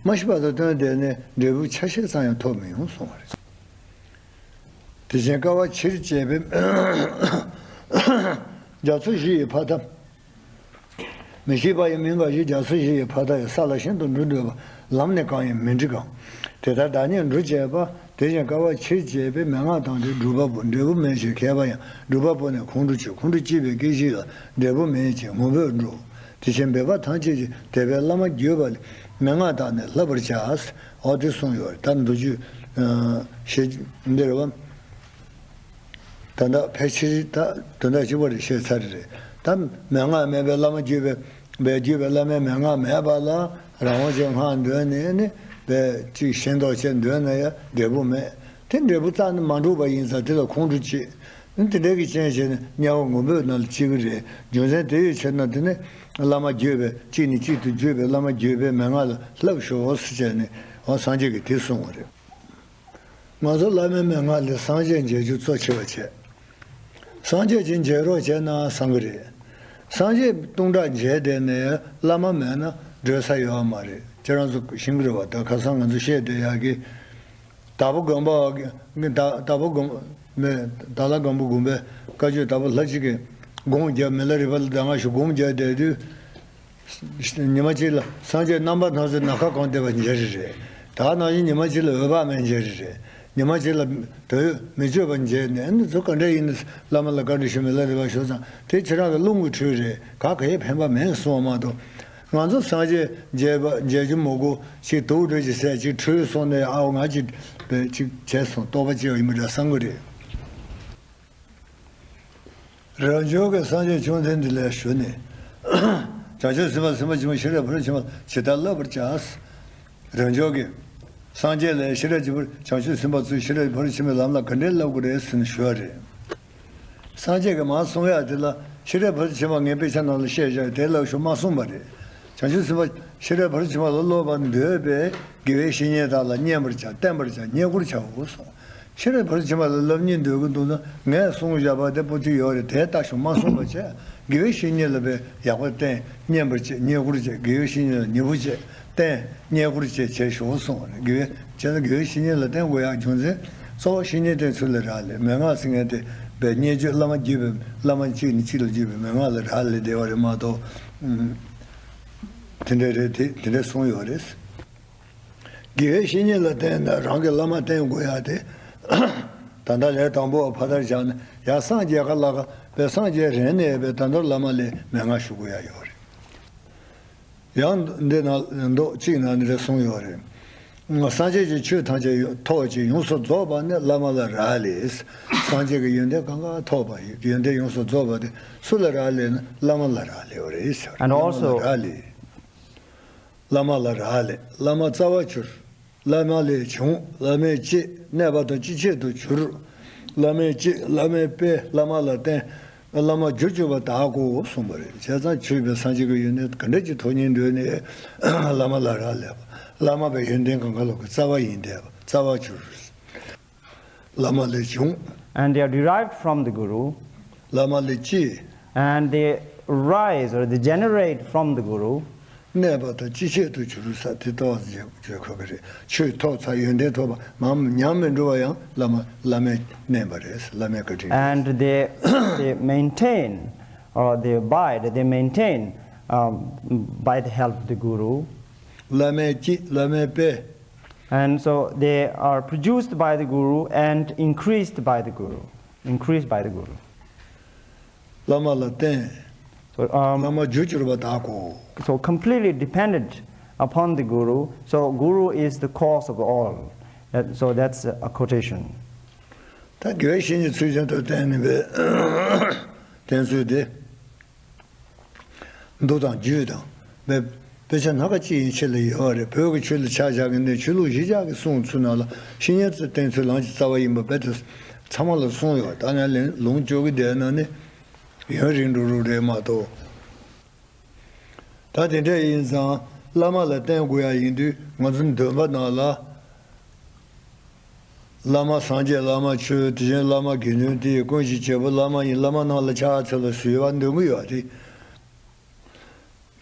མ་ཤི་བར་དུ་བཏོན་བསྡད་ནས་འབྲས་བུ་ཆ་ཤས་ཙམ་ཡང་ཐོབ་མི་ཡོང་གསུངས་པ་རེད། དེ་བཞིན་དཀའ་བ་ཆེར་སྤྱད་པའི། རྒྱ་མཚོ་བཞི་ཡི་ཕ་མཐའ། མི་ཤེས་པ་ཡི་མི་འགའ་ཞིག་རྒྱ་མཚོ་བཞི་ཡི་ཕ་མཐའ་ཡི་ས་ལ་ཤིན་ཏུ་འགྲོ་འདོད་པ། ལམ་ནི་གང་ཡིན་མི་འདྲི་གང་། དེ་ལྟར་བདག་ཉིད་འགྲོ་བྱེད་པ། དེ་བཞིན་དཀའ་བ་ཆེར་སྤྱད་པའི། མན་ངག་དང་འདྲའི་སྒྲུབ་པ་པོ། འབྲས་བུ་མེད་ཅིང་ཁེགས་པ་ཡང་། སྒྲུབ་པ་པོ་ནི་ཁོང་ཁྲོ་ཆེ། ཁོང་ཁྲོ་སྐྱེས་པའི་སྐད་ཅིག་ལ། འབྲས་བུ་མེད་ཅིང་ངུ་འབོད་འགྲོ། དེ་བཞིན་འབད་པ་ཐམས་ཅད་ཀྱི་དད་པས་བླ་མ་བརྒྱུད་པ་ལས། མན་ངག་དག་ནི་བསླབ་པར་བྱ། འོ་དེ་གསུངས་ཡོད་རེད། ད་མདོ་རྒྱུད་ཞེས་འདིར་བ། ད་ལྟ་ཕལ་ཆེར་ད་དོན་དག་གཅིག་པ་རེ་བཤད་ཚར་རེད། ད་མན་ངག་མེད་པའི་བླ་མ་བརྒྱུད་པའི་བས་བརྒྱུད་པའི་བླ་མའི་མན་ངག་མེད་པ་ལ་རང་དབང་ཅན་སྔགས་འདོན་ནས་ནི་བས་ཅིག་ཤེས་མདོག་བྱས་འདོན་ན་ཡང་འབྲས་བུ་མེད། དེ་འབྲས་བུ་རྩ་ནས་མ་འགྲུབ་པ་ཡིན་ཙང་དེ་ལ་ཁོང་ཁྲོ་སྐྱེ། དེ་འདྲ་གི་རྐྱེན་བྱས་ནས་དམྱལ་བ་ངུ་འབོད་ནང་ལ་སྐྱེ་གི་རེད། རྒྱུ་མཚན་དེ་ཡི་ཕྱིར་ན་དེ་ནི་བླ་མ་བརྒྱུད་པའི་གཅིག་ནས་གཅིག་ཏུ་བརྒྱུད་པའི་བླ་མ་བརྒྱུད་པའི་མན་ངག་ལ་བསླབ་ཤོག་ཟེར་བྱས་ནས་འོ་སངས་རྒྱས་ཀྱིས་དེ་གསུངས་པ་རེད། ང་ཚོ་བླ་མའི་མན་ངག་ལས་སངས་རྒྱས་མཇལ་རྒྱུ་གཙོ་ཆེ་བ་བྱས། སངས་རྒྱས་ཀྱིས་མཇལ་རོགས་བྱས་ན་བསམ་གི་རེད། སངས་རྒྱས་སྟོང་ཕྲག་མཇལ་བསྡད་ནས་བླ་མ་མེད་ན་སྡོད་ས་ཡོད་མ་རེད། ཁྱེད་རང་ཚོ་ཤེས་གི་རེད་བ། ད་ཁ་སང་ང་ཚོ་བཤད་བསྡད་ཡག་གི། དྭགས་པོ་དགོན་པ། དྭགས་པོ་དགོན་མེད། དྭགས་ལྷ་སྒམ་པོ་དགོན་པའི་བཀའ་ཆོས་དྭགས་པོ་ལྷ་གཅིག་གིས་སྒོམ་རྒྱབ། མི་ལ་རས་པ་ལ་ཟླ་ལྔ་ཞིག་སྒོམ་རྒྱབ་བསྡད་དུས། ཉི་མ་གཅིག་ལ་སངས་རྒྱས་རྣམ་པར་སྣང་མཛད་ནམ་མཁའ་གང་བསྡད་པ་མཇལ་རེ་རེད། ད་ནང་བཞིན་ཉི་མ་གཅིག་ལ་འོད་དཔག་མེད་མཇལ་རེ་རེད། ཉི་མ་གཅིག་ལ་དོན་ཡོད་མི་བརྗོད་པ་མཇལ་ནས། ཨ་ནི་ཚོ་ག་འདྲ་ཡིན་ནས་བླ་མ་ལ་བཀའ་འདྲི་ཞུ། མི་ལ་རས་པ་ཞུ་ཙང་དེ་ཁྱེད་རང་གི་རླུང་གི་འཕྲུལ་རེད། ག་ག་ཡེ་ཕན་པ་མེད་གསུངས་པ་མ་གཏོགས། ང་ཚོ་སངས་རྒྱས་མཇལ་བ་མཇལ་རྒྱུ་མི་དགོས། ཅིག་དུག་འདྲ་ཅིག་ཟས་ཅིག་འཁྲུལ་སོང་ནས། ཨའོ་ང་ཅིག་བས་ཅིག་བྱས་སོང་། རྟོགས་པ་སྐྱེ་བ་ཡིན་པ་འདྲ་བསམ་གི་རེད། རབ་འབྱོར་གྱིས་སངས་རྒྱས་བཅོམ་ལྡན་འདས་ལ་ཞུས་ནས། བྱང་ཆུབ་སེམས་དཔའ་སེམས་དཔའ་ཆེན་པོ་ཤེས་རབ་ཕ་རོལ་ཕྱིན་པ་ཇི་ལྟར་བསླབ་པར་བྱ། རབ་འབྱོར་གྱིས་སངས་རྒྱས་ལ་ཤེས་རབ་ཀྱི་བྱང་ཆུབ་སེམས་དཔའ་ཚོས་ཤེས་རབ་ཕ་རོལ་ཕྱིན་པའི་ལམ་ལ་ག་འདྲས་བསླབ་དགོས་རེད་ཟེར་ནས་ཞུས་པ་རེད། སངས་རྒྱས་ཀྱིས་མར་གསུང་ཡག་དེ་ལ། ཤེས་རབ་ཕ་རོལ་ཕྱིན་པ་ངས་དཔེ་ཆ་ནང་ལ་བཤད་བཞག་དེ་ལབ་ཤོག་མ་གསུངས་པ་རེད། བྱང་ཆུབ་སེམས་དཔའ་ཤེས་རབ་ཕ་རོལ་ཕྱིན་པ་ལ་སློབ་པར་འདོད་པས་དགེ་བའི་བཤེས་གཉེན་དག་ལ་བསྙེན་པར་བྱ། བསྟེན་པར་བྱ། བསྙེན་བཀུར་བྱའོ་གསུངས། ཤེས་རབ་ཕ་རོལ་ཕྱིན་པ་ལ་སློབ་གཉེར་འདོད་ཀྱི་འདུག་ན། ངས་གསུངས་བཞག་པ་དེ་པོ་ཏི་ཡོད་རེད། དེ་ལྟ་ཤོག་མ་གསུངས་པ་བྱས། དགེ་བའི་བཤེས་གཉེན་ལ་བས་ཡག་པོ་བསྟེན། བསྙེན་པར་བྱེད། བསྙེན་བཀུར་བྱེད། དགེ་བའི་བཤེས་གཉེན་ལ་ཉེ་བོ་བྱེད། བསྟེན། བསྙེན་བཀུར་བཅས་བྱས་ཤོག་གསུངས་པ་རེད། དགེ་བའི་བྱས་ན་དགེ་བའི་བཤེས་གཉེན་ལ་བསྟེན་དགོས་ཡག་རྒྱུ་མཚན་གཙོ་བོ་བཤེས་གཉེན་བསྟེན་ཚུལ་ལ་རག་ལས། མན་ངག་ཟེར་མཁན་དེ་བས་བསྙེན་བརྗོད་བླ་མ་བརྒྱུད་པའི། བླ་མ་གཅིག་ནས་གཅིག་ལ་བརྒྱུད་པའི་མན་ངག་ལ་རག་ལས་བསྡད་པ་རེད་མ་གཏོགས། ཨུམ། དེ་འདྲ་རེད། དེ་དེ་འདྲ་གསུངས་ཡོད་རེད། དགེ་བའི་བཤེས་གཉེན་ལ་བསྟེན་ན་རང་གི་བླ་མ་བསྟེན་དགོས་ཡག་དེ། ད་ལྟ་ལས་དང་པོ་བ་ཕ་མཐར་བཞག་ན་ཡང་སངས་རྒྱས་ག་ལ་ག་བས་སངས་རྒྱས་རན་ནས་བས་ད་ལྟ་བླ་མ་ལ་མན་ངག་ཞུ་དགོས་ཡག་ཡོད་རེད། ཡང་འདི་ན་མདོ་གཅིག་ན་འདི་འདྲ་གསུངས་ཡོད་རེད། སངས་རྒྱས་ཀྱི་ཆོས་ཐམས་ཅད་ཐོགས་ཀྱི་ཡོངས་སུ་རྫོགས་པ་ནི་བླ་མ་ལ་རག་ལས། སངས་རྒྱས་ཀྱི་ཡོན་ཏན་གང་ག་ཐོགས་པ་ཡོན་ཏན་ཡོངས་སུ་རྫོགས་པ་དེ་སུ་ལ་རག་ལས་ན་བླ་མ་ལ་རག་ལས་པ་རེད་ཟེར། And བླ་མ་ལ་also རག་ལས། བླ་མ་ལ་རག་ལས། བླ་མ་རྩ་བར་གྱུར། བླ་མ་ལས་བྱུང་། བླ་མས་བསྐྱེད། གནས་པ་དང་སྤྱི་ཁྱད་དུ་གྱུར། བླ་མས་བསྐྱེད། བླ་མས་སྤེལ། བླ་མ་ལ་བརྟེན། བླ་མ་རྒྱུར་གྱུར་པ་དག་གོ་གསུངས་པ་རེད། བྱས་ཙང་ཆོས་པའི་སངས་རྒྱས་ཀྱི་ཡོན་ཏན་ག་འདྲ་ཅིག་ཐོབ་སྙིང་འདོད་ནས་བླ་མ་ལ་རག་ལས་པ། བླ་མ་པའི་ཡོན་ཏན་གང་ག་ལོག་གི་རྩ་བ་ཡིན་བསྡད་པ། རྩ་བར་གྱུར། བླ་མ་ལས་བྱུང་། And they are derived from the Guru. བླ་མ་ལས་སྐྱེས། And they rise or they generate from the Guru. གནས་པ་དང་སྤྱི་ཁྱད་དུ་གྱུར་ས་དེ་ཏོག་ཙམ་བརྗོད་ཁོ་གི་རེད། ཆོས་ཐོབ་ཚར་ཡོན་ཏན་ཐོབ་པ་མང་ཉམས་མི་འགྲོ་བ་ཡང་བླ་མ་བླ་མས་བསྣན་པ་རེད། བླ་མའི་བཀའ་དྲིན་རེད། And they, they maintain or they abide, they maintain, um, by the help of the Guru. བླ་མས་བསྐྱེད། བླ་མས་སྤེལ། And so they are produced by the Guru and increased by the Guru. Increased by the Guru. བླ་མ་ལ་བརྟེན། So, um, བླ་མ་རྒྱུར་གྱུར་པ་དག་གོ། So completely dependent upon the Guru. So Guru is the cause of all. That, so that's a quotation. ད་དགེ་བའི་བཤེས་གཉེན་ཚུལ་ཅན་དུ་བསྟེན་ནས་པའི་བསྟེན་ཚུལ་དེ། མདོ་དང་རྒྱུད་དང་། དཔེ་དཔེ་ཆ་སྣ་ཁ་ཅིག་ཡིན་ཕྱིར་ལ་ཡོད་རེད། བོད་ཀྱི་ཆོས་ལ་ཆ་བཞག་གི་འདི་ཆོས་ལུགས་གཞི་བཞག་གི་གསུང་ཚུལ་ནང་ལ་བཤེས་གཉེན་ཚུལ་བསྟེན་ཚུལ་ལམ་གྱི་རྩ་བ་ཡིན་པ་རྦད་དེ་ཚང་མ་ལ་གསུངས་ཡོད། ད་ངས་ལན་ལུང་སྐྱོར་གི་བསྡད་ན་ནི་ཡུན་རིང་འགྲོ་རུ་རེད་མ་གཏོགས། ད་དེ་འདྲ་ཡིན་ཙང་བླ་མ་ལ་བསྟེན་དགོས་ཡ་ཡིན་དུས་ང་ཚོ་འདོན་པ་ནང་ལ། བླ་མ་སངས་རྒྱས། བླ་མ་ཆོས། དེ་བཞིན་བླ་མ་དགེ་འདུན་ཏེ། ཀུན་གྱི་བྱེད་པོ་བླ་མ་ཡིན། བླ་མ་རྣམས་ལ་ཕྱག་འཚལ་ལོ་ཞུས་པ་འདོན་གྱི་ཡོད་དེ།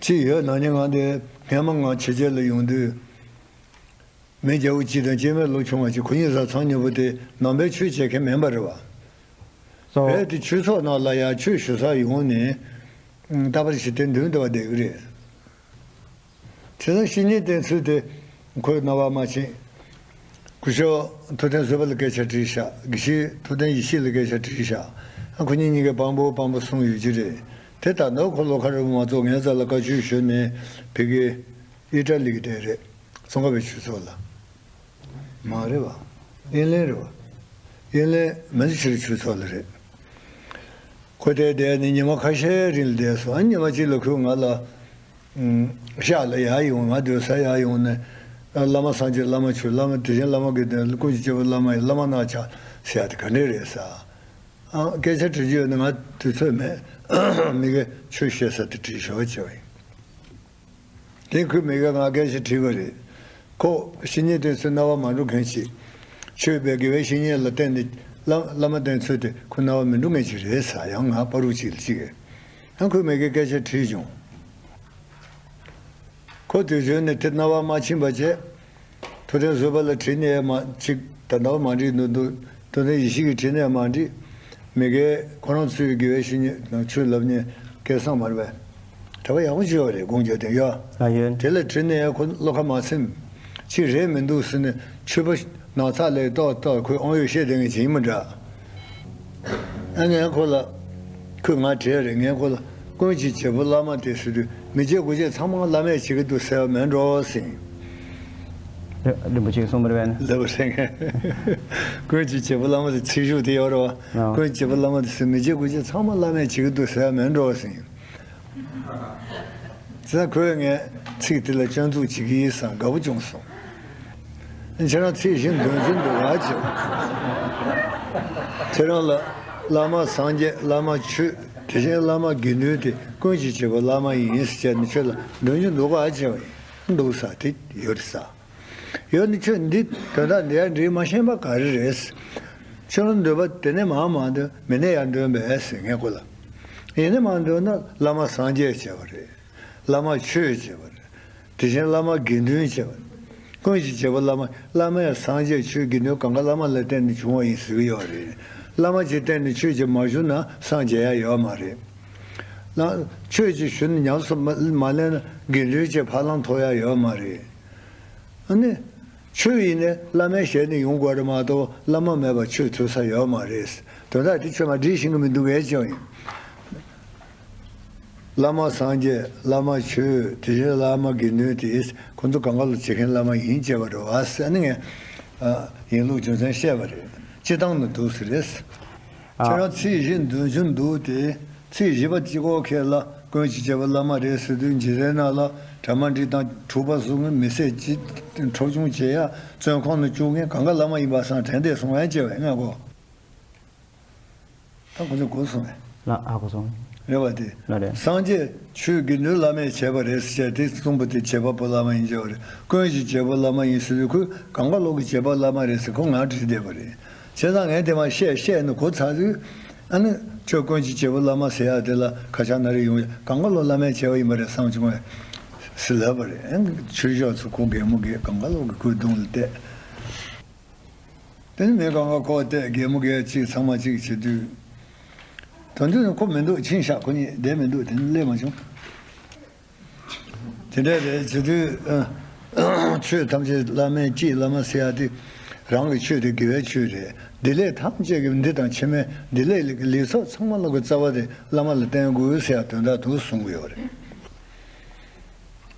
ཅི་ཡོད་ན་ནི་ང་འདི་སྔན་མ་ང་ཕྱི་རྒྱལ་ལ་ཡོང་དུས། མི་རྒྱལ་པོ་གཅིག་དང་སྐྱེ་དམན་ལོ་ཆུང་བ་གཅིག་ཁོ་གཉིས་ས་ཚང་ཉོ་པོ་དེ་ནང་པའི་ཆོས་བྱེད་མཁན་མིན་པ་རེད་བ། སོ། རྦད་དེ་ཆོས་ཚོགས་ནང་ལ་ཡ་ཆོས་ཞུ་ས་ཡོང་ནས། ད་བར་ཞིག་དེ་འདུན་དུ་བ་བསྡད་ཀྱི་རེད། དེ་ལ་བཤེས་གཉེན་བསྟེན་ཚུལ་དེ་ཁོའི་རྣ་བ་མ་ཕྱིན། སྐུ་ཞབས་ཐུབ་བསྟན་བཟོད་པ་ལ་སྐད་ཆ་དྲིས་ཤག་དགེ་བཤེས་ཐུབ་བསྟན་ཡེ་ཤེས་ལ་སྐད་ཆ་དྲིས་ཤག་ཨ་ཁོ་གཉིས་གཉིས་ཀས་དཔང་པོ་དཔང་པོ་གསུངས་ཡོད་ཀྱི་རེད། དེ་ད་ནོར་ཁོ་ལོ་ཁ་རུ་མ་གཏོགས་ངའི་རྩ་ལ་བཀའ་ཆོས་ཞུས་ནས་ཕ་གི་ཨི་ཊ་ལི་གི་དེ་རེད། ཙོང་ཁ་པའི་ཆོས་ཚོགས་ལ། མ་རེད་བ། དབྱིན་ལན་རེད་བ། དབྱིན་ལན་མན་ཇུ་ཤྲི་ཆོས་ཚོགས་ལ་རེད། ཁོ་དེར་བསྡད་ནས་ཉི་མ་ཁ་ཤས་རིང་ལ་བསྡད་སོང་། ཨ་ཉི་མ་གཅིག་ལ་ཁོས་ང་ལ། ཤག་ལ་ཡར་ཡོང་། ང་སྡོད་ས་ཡར་ཡོང་ནས། བླ་མ་སངས་རྒྱས། བླ་མ་ཆོས། བླ་མ་དེ་བཞིན་བླ་མ་དགེ་འདུན། ཀུན་གྱི་སྐྱེས་བུ་བླ་མ་ཡིན། བླ་མ་རྣམས་ཕྱག་འཚལ་ཡ་དེ་ག་འདྲས་རེད་ཟེར། ཨ་སྐད་ཆ་དྲི་རྒྱུ་ཡོད་ན་ང་དུས་ཚོད་མེད། མི་གིས་ཆོས་བཤད་ས་དེ་དྲིས་ཤོག་ཅེས་པ་ཡིན། དེ་ཁོས་མི་གིས་ང་སྐད་ཆ་དྲིས་པ་རེད། ཁོ་བཤེས་གཉེན་བསྟེན་ཚུལ་རྣ་བ་མ་འགྲོ་མཁན་ཞིག་ཆོས་པའི་དགེ་བའི་བཤེས་གཉེན་ལ་བསྟེན་ནས་བླ་བླ་མ་བསྟེན་ཚུལ་དེ་ཁོ་རྣ་བ་མི་འགྲོ་མཁན་ཞིག་རེད་ཟེར། ཡང་ང་བར་དུ་ཅིག་ལ་ཅིག་གིས། ཡང་ཁོས་མི་གིས་སྐད་ཆ་དྲིས་བྱུང་། ཁོ་དུས་རྒྱུན་ནས་དེ་རྣ་བ་མ་ཕྱིན་པ་བྱས། ཐུབ་བསྟན་བཟོད་པ་ལ་དྲིས་ནས་མ་ཅིག་ད་ལྟ་བ་མ་འགྲིག་འདུག་འདུག་ཐུབ་བསྟན་ཡེ་ཤེས་ཀྱིས་དྲིས་ནས་མ་འགྲིག་མི་གིས་ཁོ་རང་ཚོའི་དགེ་བའི་བཤེས་གཉེན་དང་ཆོས་ལབ་མཁན་སྐལ་བཟང་མ་རེད་པས། གྲྭ་པ་ཡག་པོ་བྱས་པ་རེད། དགོངས་འཇགས་དེ་ཡ། ཨ་ཡོད། དེ་ལ་དྲིས་ནས་ཁོ་བློ་ཁ་མ་ཚིམ། ཅིག་རེད་མི་འདུག་ཟེར་ནས་ཆོས་པ་ནག་ཚགས་ལས་ཏོག་ཏོག་ཁོས་དབང་ཡོད་བཤད་བསྡད་མཁན་ཅིག་ཡིན་མི་འདྲ། ཨ་ངས་ཁོ་ལ། ཁོས་ང་དྲིས་རེད། ངས་ཁོ་ལ། ཀུན་གྱི་བྱེད་པོ་བླ་མ་དེ་ཟེར་དུས་མི་བྱེད་དགུ་བྱེད་ཚང་མ་བླ་མས་བྱེད་ཀྱི་འདུག་ཟེར་བ་མིན་འགྲོ་ཟེར། རིན་པོ་ཆེས་གསུངས་པ་རེད་པས་ན། ལབ་པ་ཟེར་མཁན། ཀུན་གྱི་བྱེད་པོ་བླ་མ་དེ་ཚིག་ཤུགས་དེ་ཡོད་རེད་བ། ཨ། ཀུན་གྱི་བྱེད་པོ་བླ་མ་དེ་ཟེར་མི་བྱེད་དགུ་བྱེད་ཚང་མ་བླ་མས་བྱེད་ཀྱི་འདུག་ཟེར་བ་མིན་འགྲོ་ཟེར། ཟེར་ཁོས་ངས་ཚིག་དེ་ལ་སྐྱོན་འཛུགས་བྱེད་ཀྱི་ཡིན་བསམ་དགའ་པོ་བྱུང་སོང་། ཁྱེད་རང་ཚིག་བཞི་འདོན་རྒྱུ་འདུག་ག་ཅེས། ཁྱེད་རང་ལ་བླ་མ་སངས་རྒྱས། བླ་མ་ཆོས། དེ་བཞིན་བླ་མ་དགེ་འདུན་ཏེ་ཀུན་གྱི་བྱེད་པོ་བླ་མ་ཡིན་ཟེར་ནས་ཁྱོད་ལ་འདོན་རྒྱུ་འདུག་ག་ཅེས་པ་ཡིན། འདུག་ས་དེ་ཡོད་རེད་ས། ཡོད་ནི་ཁྱོད་འདི་དོན་དག་འདི་ཡང་འདྲི་མ་ཤེས་པ་ག་རེ་རེད། ཁྱོད་རང་འདོད་པ་དེ་ནས་མར་མ་འདོན། མི་ནས་ཡར་འདོན་པས་ཟེར་ངས་ཁོ་ལ། ཡིན་ནས་མར་འདོན་ན་བླ་མ་སངས་རྒྱས་བྱས་པ་རེད། བླ་མ་ཆོས་བྱས་པ་རེད། དེ་བཞིན་བླ་མ་དགེ་འདུན་བྱས་པ་རེད། ཀུན་གྱི་བྱེད་པོ་བླ་མ། བླ་མ་ཡང་སངས་རྒྱས་ཆོས་དགེ་འདུན་གང་ག་བླ་མ་ལ་བརྟེན་ནས་བྱུང་བ་ཡིན་ཟེར་གྱི་ཡོད་རེད། བླ་མ་གཅིག་བརྟེན་ནས་ཆོས་ཀྱི་མ་བྱུང་ན་སངས་རྒྱས་ཡ་ཡོད་མ་རེད། ལ་ཆོས་ཀྱི་ཞུ་ནས་ཉམས་སུ་མ་མ་ལེན་ན་དགེ་འདུན་གྱི་ཕ་ལམ་ཐོབ་ཡ་ཡོད་མ་རེད། ཨ་ནི། ཆོས་ཡིན་ནས་བླ་མའི་ཞལ་ནས་ཡོང་དགོས་རེད་མ་གཏོགས་བླ་མ་མེད་པར་ཆོས་ཐོས་ས་ཡོད་མ་རེད། དོན་དག་དེ་ཁྱོད་མ་འགྲིག་ཤེས་ཀྱི་མི་འདུག་གས་ཀྱང་ཡིན། བླ་མ་སངས་རྒྱས། བླ་མ་ཆོས། དེ་བཞིན་བླ་མ་དགེ་འདུན་དེ་ཁོ་ཚོ་གང་ག་ལ་བྱེད་མཁན་བླ་མ་ཡིན་བྱས་པ་རེད་བ་ཟེར་ནས་ངས་ཡིན་ལུགས་རྒྱུ་མཚན་བཤད་པ་རེད། སྤྱི་བཏང་ནི་འདུག་ཟེར་རེད། ཁྱེད་རང་ཚིག་བཞི་འདོན་རྒྱུ་འདུག་སྟེ། ཚིག་བཞི་པ་གཅིག་གོ་ཁེ་ལ་ཀུན་གྱི་བྱེད་པོ་བླ་མ་རེད་ཟེར་དུས་འཇིག་རྟེན་ནང་ལ་གྲ་མ་འགྲིག་དང་འཁྲུག་པ་བཟོ་མཁན། མི་སེར་སྤྱི་འཕྲོག་བཅོམ་བྱེད་ཡ། བཙོན་ཁང་ནང་བཅུག་མཁན་གང་ག་བླ་མ་ཡིན་པ་སང་དྲན་བསྡད་སོང་ངས་བྱས་པ་ཡིན་ངས་གོ། ད་ཁོ་ཚོ་གོ་སོང་ངས། ལ་ཨ་གོ་སོང་། རེད་བ་དེ། ལ་རེད། སངས་རྒྱས་ཆོས་དགེ་འདུན་བླ་མས་བྱས་པ་རེད་ཟེར་བྱས་དེ་གསུངས་པ་དེ་བྱེད་པ་པོ་བླ་མ་ཡིན་བྱས་པ་རེད། ཀུན་གྱི་བྱེད་པོ་བླ་མ་ཡིན་ཟེར་དུས་ཁོས་གང་ག་ལོག་གི་བྱེད་པ་བླ་མ་རེད་ཟེར་ཁོ་ང་དྲིས་བསྡད་པ་རེད། བྱས་ཙང་ངས་དེ་མ་བཤད་བཤད་ནས་གོ་ཚར་དུས། ཨ་ནི་ཁྱོད་ཀུན་གྱི་བྱེད་པོ་བླ་མ་ཟེར་ཡག་དེ་ལ་ཁ་ཆག་ན་རེ་ཡོང་ཡ། གང་ག་ལོག་བླ་མས་བྱས་པ་ཡིན་པ་རེད་བསམ་བྱུང་བས་ཟེར་ལབ་པ་རེད། ཨ་ནི་ཆོས་ཞོགས་ཚོ་ཁོ་གད་མོ་བགད། གང་ག་ལོག་གི་ཁོའི་གདོང་ལ་བལྟས། དེ་ནི་མི་གང་ག་ཁོ་བལྟས་གད་མོ་བགད། གཅིག་ཚང་མ་གཅིག་བྱེད་དུས། དོན་དུ་ནི་ཁོ་མི་འདུག་ཕྱིན་ཤག་ཁོ་གཉིས་བསྡད་མི་འདུག་དེ་ནི་སླེབས་མ་བྱུང་། དེ་འདྲ་རེད་བྱེད་དུས། ཆོས་ཐམས་ཅད་བླ་མའི་སྤྱི་བླ་མ་ཟེར་ཡ་དེ། རང་གི་ཆོས་དེ་དགེ་བའི་ཆོས་རེད། བདེ་ལེགས་ཐམས་ཅད་ཀྱི་འདི་དང་ཕྱི་མའི་བདེ་ལེགས་ལ་ལེགས་ཚོགས་ཚང་མ་ལ་གི་རྩ་བ་དེ་བླ་མ་ལ་བརྟེན་དགོས་ཟེར་ཡ་དོན་དག་དུ་གསུང་གི་ཡོད་རེད།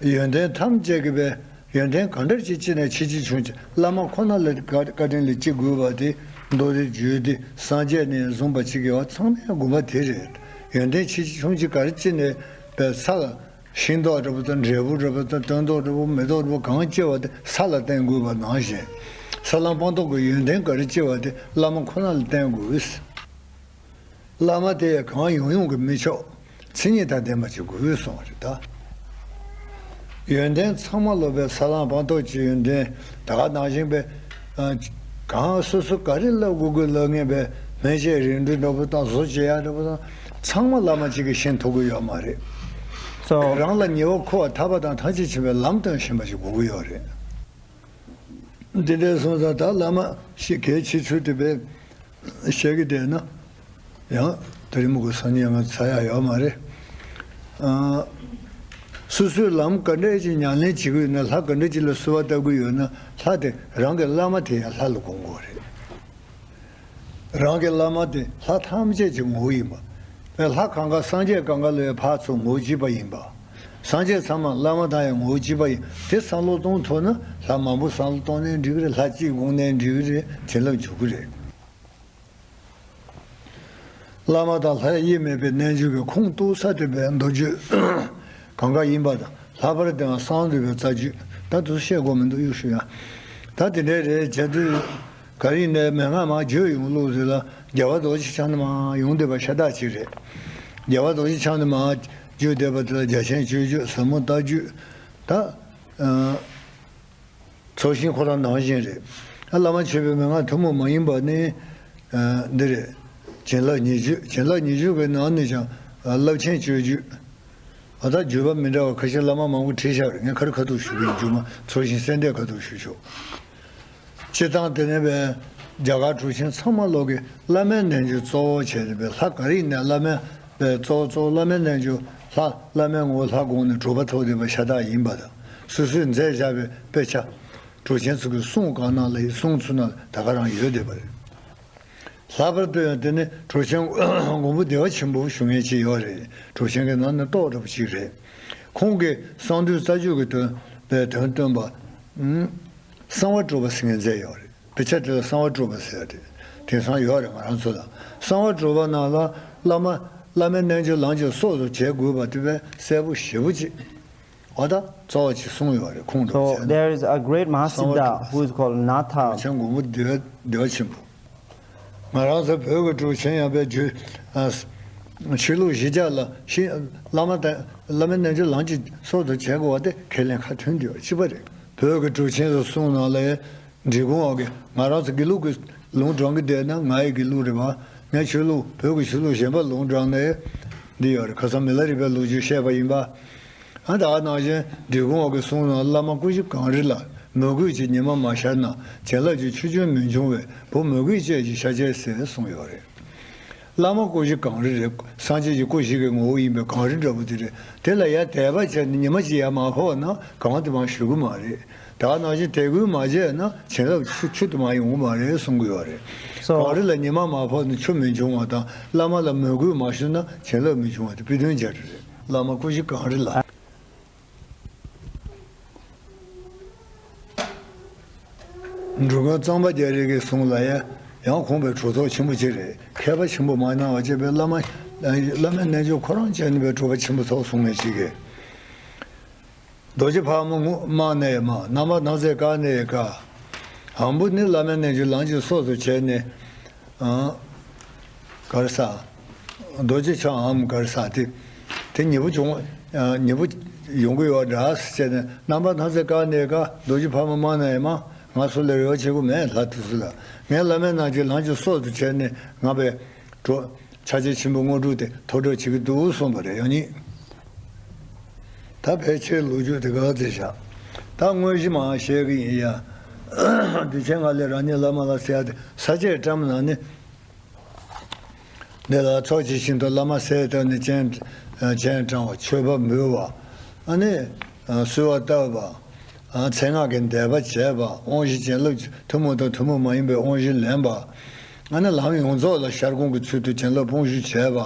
ཡོན་ཏན་ཐམས་ཅད་ཀྱི་པའི་ཡོན་ཏན་གང་འདྲ་ཅིག་ཅི་ནས་ཆེ་ཆེ་ཆུང་ཆུང་བླ་མ་ཁོ་ན་ལ་བཀའ་བཀའ་དྲིན་ལ་ཅི་དགོས་པ་དེ། མདོ་སྡེ་རྒྱུད་སྡེ་སངས་རྒྱས་ནས་བཟུང་བ་གཅིག་གི་བ་ཚང་མའི་དགོངས་པ་དེ་རེད། ཡོན་ཏན་ཆེ་ཆུང་གཅིག་ག་རེ་ཅི་ནས་པའི་ས་ལ། ཤིང་ཏོག་འདྲ་པོ་དང་འབྲས་བུ་འདྲ་པོ་དང་སྟོན་ཐོག་འདྲ་པོ་མེ་ཏོག་འདྲ་པོ་གང་སྐྱེ་བ་དེ་ས་ལ་བརྟེན་དགོས་པ་ནང་བཞིན། ས་བསླང་སྤངས་རྟོགས་ཀྱི་ཡོན་ཏན་ག་རེ་སྐྱེ་བ་དེ་བླ་མ་ཁོ་ན་ལ་བརྟེན་དགོས། བླ་མ་དེ་གང་ཡོང་ཡོང་གི་མི་ཆོག་མཚན་ཉིད་དང་ལྡན་པ་ཅིག་དགོས་གསུངས་པ་རེད་ད། ཡོན་ཏན་ཚང་མ་སློབ་པའི་ས་བསླང་སྤངས་རྟོགས་ཀྱི་ཡོན་ཏན་ད་ག་ནང་བཞིན་པའི། ཨ། གང་སོ་སོ་ག་རེ་བསླབ་དགོས་དགོས་བསླབ་ངེས་པའི་སྨན་དཔྱད་རིམ་གྲོ་འདྲ་པོ་དང་བཟོ་བྱེད་ཡག་འདྲ་པོ་དང་ཚང་མ་བླ་མ་གཅིག་གིས་ཤེས་ཐུབ་ཀྱི་ཡོད་མ་རེད། So རང་ལ་ཉེ་བར་མཁོ་བ་ཐར་པ་དང་ཐམས་ཅད་མཁྱེན་པའི་ལམ་སྟོན་ཤེས་པ་ཞིག་དགོས་ཀྱི་ཡོད་རེད། འདི་འདྲའི་སོང་ཙང་ད་བླ་མ་ཞིག་གལ་ཆེ་ཚུལ་དེ་བས་བཤད་ཀྱི་བསྡད་ན། ཡང་དེ་རིང་མི་དགོས་སང་ཉིན་ང་ཚ་ཡག་ཡོད་མ་རེད། ཨ། སོ་སོའི་ལམ་ག་འདྲས་ཀྱི་ཉམས་ལེན་བྱེད་ཀྱི་ཡོད་ན་ལྷ་ག་འདྲས་ཀྱི་ལ་གསོལ་བ་བཏབ་ཀྱི་ཡོད་ན་ལྷ་དེ་རང་གི་བླ་མ་དེ་ཡང་ལྷ་ལ་དགོངས་དགོས་རེད། རང་གི་བླ་མ་དེ་ལྷ་ཐམས་ཅད་ཀྱི་ངོ་བོ་ཡིན་པ། ལྷ་གང་ག་སངས་རྒྱས་གང་ག་ལ་ཡང་ཕར་ཚུར་ངོ་བོ་གཅིག་པ་ཡིན་པ། སངས་རྒྱས་ཚང་མ་བླ་མ་དང་ཡང་ངོ་བོ་གཅིག་པ་ཡིན། དེ་བསམ་བློ་གཏོང་ཐུབ་ན་ལྷ་མང་པོ་བསམ་བློ་གཏོང་ནའི་འགྲིག་གི་རེད། ལྷ་གཅིག་དགོངས་ནའི་འགྲིག་གི་རེད། བྱིན་རླབས་འཇུག་གི་རེད། བླ་མ་དང་ལྷ་དབྱེར་མེད་པའི་རྣལ་འབྱོར་གྱི་ཁུངས་གཏུགས་ས་དེ་བས་མདོ་རྒྱུད་གང་ག་ཡིན་པ་དང་ལྷག་པར་དུ་ཡང་གསང་འདུས་པའི་རྩ་རྒྱུད། ད་དུ་བཤད་དགོས་མི་འདུག་གཡུག་ཞུ་ཡ། ད་དེ་འདྲའི་རེད་བྱས་དུས། ག་རེ་ཡིན་ནའི་མན་ངག་མར་བརྗོད་ཡོང་ལུགས་དེ་ལ་རྒྱལ་བ་རྡོ་རྗེ་འཆང་ནས་མར་ཡོང་བསྡད་པ་ཤ་སྟག་ཅིག་རེད། རྒྱལ་བ་རྡོ་རྗེ་འཆང་ནས་མར་བརྗོད་བསྡད་པ་དེ་ལ་རྒྱ་ཆེན་སྤྱོད་རྒྱུད་ཟབ་མོ་ལྟ་རྒྱུད། ད། ཨ། ཚོགས་ཞིང་ཁོ་རང་ནང་བཞིན་རེད། ཨ། བླ་མ་མཆོད་པའི་མན་ངག་ཐུན་མོང་མ་ཡིན་པ་ནི། ཨ། འདི་རེད། བྱིན་རླབས་ཉེར་སྤྱོད། བྱིན་རླབས་ཉེར་སྤྱོད་ཀྱི་ནང་ནས་ཀྱང་། ཨ། རླབས་ཆེན་སྤྱོད་རྒྱུད། ཨ། ད་བརྗོད་པ་མི་འདྲ་བ་ཁ་ཤས་བླ་མ་མང་པོ་བྲིས་བཞག་རེད། ངས་ཁ་རི་ཁ་ཐུག་ཞུ་གི་ཡིན། རྒྱུ་མ་ཚོགས་ཞིང་གསལ་འདེབས་ཁ་ཐུག་ཞུ་ཆོག་སྤྱིར་བཏང་དེ་ནས་བས་རྒྱ་གར་གྲུབ་ཆེན་ཚང་མ་ལོག་གི་བླ་མའི་རྣལ་འབྱོར་གཙོ་བོ་བྱས་ནས་བས་ལྷ་ག་རེ་ཡིན་ནའི་བླ་མའི་བས་གཙོ་བོ་གཙོ་བོ་བླ་མའི་རྣལ་འབྱོར་ལྷ། བླ་མའི་ངོ་བོ་ལྷ་དགོངས་ནས་གྲུབ་པ་ཐོབ་བསྡད་པ་ཤ་སྟག་ཡིན་པ་དང་། སོ་སོས་མཛད་བཞག་པའི་དཔེ་ཆ། གྲུབ་ཆེན་ཚོ་གི་གསུང་གང་ནང་ལ་ཡི་གསུང་ཚུལ་ནང་ད་ག་རང་ཡོད་བསྡད་པ་རེད། ལྷག་པར་དུ་ཡང་དེ་ནི་གྲུབ་ཆེན་མགོན་པོ་བདེ་བ་ཆེན་པོ་ཞུ་མཁན་ཅིག་ཡོད་རེད། གྲུབ་ཆེན་གྱི་ནང་ནས་ཏོག་འདྲ་པོ་ཅིག་རེད། ཁོང་གིས་གསང་འདུས་རྩ་རྒྱུད་ཀྱི་དོན་པའི་དོན་སྟོན་པ། ཨུམ། གསང་བ་གྲུབ་པ་ཟེར་མཁན་མཛད་ཡོད་རེད། དཔེ་ཆ་དེ་ལ་གསང་བ་གྲུབ་པ་ཟེར་ཡ་དེ་དེང་སང་ཡོད་རེད། ང་རང་ཚོ་ལ་གསང་བ་གྲུབ་པ་ནང་ལ་བླ་མ། བླ་མའི་རྣལ་འབྱོར་ལམ་གྱི་སྲོག་ཏུ་བྱེད་དགོས་པ་དེ་བས་གསལ་པོ་ཞེ་པོ་ཅིག་འོ་ད་གཙོ་བོ་ཅིག་གསུངས་ཡོད་རེད། ཁོང་གྲུབ་So ཆེན། there is a great གསང་བ་Mahasiddha གྲུབ་པ། who is called Natha. གྲུབ་ཆེན་མགོན་པོ་བདེ་བ་བདེ་བ་ཆེན་པོ། ང་རང་ཚོ་བོད་ཀྱི་གྲུབ་ཆེན་ཡང་པའི་རྒྱུད། ཨ། ཆོས་ལུགས་གཞི་རྒྱ་ལ་ཤི། བླ་མ་དང་བླ་མའི་རྣལ་འབྱོར་ལམ་གྱི་སྲོག་ཏུ་བྱེད་དགོས་པ་དེ་ཁས་ལེན་ཁ་མཐུན་དེ་གཅིག་པ་རེད། བོད་ཀྱི་གྲུབ་ཆེན་ཚོ་གསུང་ནང་ལ་འབྲི་གུང་འོག་གི་ང་རང་ཚོ་དགེ་ལུགས་ཀྱི་ལུང་དྲངས་ཀྱི་བསྡད་ན་ང་ཡི་དགེ་ལུགས་རེད་པ། ངས་ཆོས་ལུགས་བོད་ཀྱི་ཆོས་ལུགས་གཞན་པ་ལུང་དྲངས་ནས་འདི་ཡོད་རེད། ཁ་སང་མི་ལ་རས་པའི་ལོ་རྒྱུས་བཤད་པ་ཡིན་པ། ཨ། ད་ག་ནང་བཞིན་འབྲི་གུང་འོག་གི་གསུང་ནང་བླ་མ་སྐུ་བཞི་གངས་རི་ལ། མོས་གུས་ཀྱི་ཉི་མ་མ་ཤར་ན། བྱིན་རླབས་ཀྱི་ཆུ་རྒྱུན་མི་འབྱུང་བས། བུ་མོས་གུས་བཅས་ཀྱི་ཤཱཀྱའི་སྲས་གསུངས་ཡོད་རེད། བླ་མ་སྐུ་བཞི་གངས་རི་རེད། སངས་རྒྱས་ཀྱི་སྐུ་བཞི་གི་ངོ་བོ་ཡིན་པའི་གངས་རི་འདྲ་པོ་དེ་རེད། དེ་ལ་ཡར་དད་པ་བྱས་ནས་ཉི་མ་གཅིག་ཡར་མ་ཕོག་ན་གངས་དེ་མར་ཞུ་གི་མ་རེད། ད་ག་ནང་བཞིན་དད་གུས་མ་བྱས་ན་བྱིན་རླབས་ཆུ་ཆུ་དེ་མར་ཡོང་གི་མ་རེད་གསུང་གི་ཡོད་རེད། So གངས་རི་ལ་ཉི་མ་མ་ཕོག་ན་ཆུ་མི་འབྱུང་བ་དང་། བླ་མ་ལ་མོས་གུས་མ་ཞུ་ན་བྱིན་རླབས་མི་འབྱུང་བ་དེ་དཔེ་དོན་འཆར་གཞི་རེད། བླ་མ་སྐུ་བཞི་གངས་རི་ལ། འབྲུག་སྒོམ་གཙང་པ་རྒྱ་རས་ཀྱི་གསུང་ལ་ཡ། ཡང་ཁོང་པའི་གྲུབ་ཐོབ་ཆེན་པོ་ཅིག་རེད། མཁས་པ་ཆེན་པོ་མ་གནང་བ་བཅས་པའི་བླ་མ། བླ་མའི་རྣལ་འབྱོར་ཁོ་རང་ཅན་པའི་གྲུབ་པ་ཆེན་པོ་ཐོབ་གསུང་མཁན་ཅིག་གིས། རྡོ་རྗེ་ཕག་མོ་དམག་ནས་མ། རྣམ་པར་སྣང་མཛད་དཀར་ནས་དཀར། འབུམ་པོ་ནི་བླ་མའི་རྣལ་འབྱོར་ལམ་གྱི་སྲོག་ཏུ་བྱས་ནས། ཨ། ག་རེ་ཟ། རྡོ་རྗེ་འཆང་འམ་ག་རེ་ཟ་དེ། དེ་ཉེ་པོ་བྱུང་། ཨ། ཉེ་པོ་ཡོང་གི་ཡོད་འདྲ་ཟེར་ནས། རྣམ་པར་སྣང་མཛད་དཀར་ནས་དཀར། རྡོ་རྗེ་ཕག་མོ་དམག་ནས་མ། ང་སུ་ལ་རེ་བ་བྱེད་དགོས་མེད། ལྷ་དེ་ཚོ་ལ། ངས་བླ་མའི་རྣལ་འབྱོར་ལམ་གྱི་སྲོག་ཏུ་བྱས་ནས་ང་པའི་གྲོགས། ཕྱག་རྒྱ་ཆེན་པོའི་དངོས་གྲུབ་དེ་ཐོབ་གྲབས་བྱེད་ཀྱི་འདུག་གསུངས་པ་རེད། ཡང་ཉིད། ད་ཕལ་ཆེར་ལོ་རྒྱུས་དེ་ག་ཚོད་བཞག་ད་དངོས་གཞི་མ་བཤད་ཀྱི་ཡིན་ཡ། དུས་ཆེན་ང་ལས་རང་ཉིད་བླ་མ་ལ་ཟེར་ཡ་དེ་ས་བཅད་བཀྲམ་ནང་ནས། འདི་ལ་ཚོགས་ཀྱི་ཞིང་དུ་བླ་མ་གསལ་བཏབ་ནས་སྤྱན། སྤྱན་དྲངས་པ། མཆོད་པ་འབུལ་བ། ཨ་ནི། གསོལ་བ་བཏབ་པ། མཚན་སྔགས་ཀྱི་བཟླས་པ་བྱས་པ། དབང་བཞི་བྱིན་རླབས་ཐུན་མོང་དང་ཐུན་མོང་མ་ཡིན་པའི་དབང་བཞི་ལེན་པ། ཨ་ནི་ལམ་ཡོངས་རྫོགས་ལ་ཤར་སྒོམ་གྱི་ཚུལ་དུ་བྱིན་རླབས་སྤོང་ཞུ་བྱས་པ།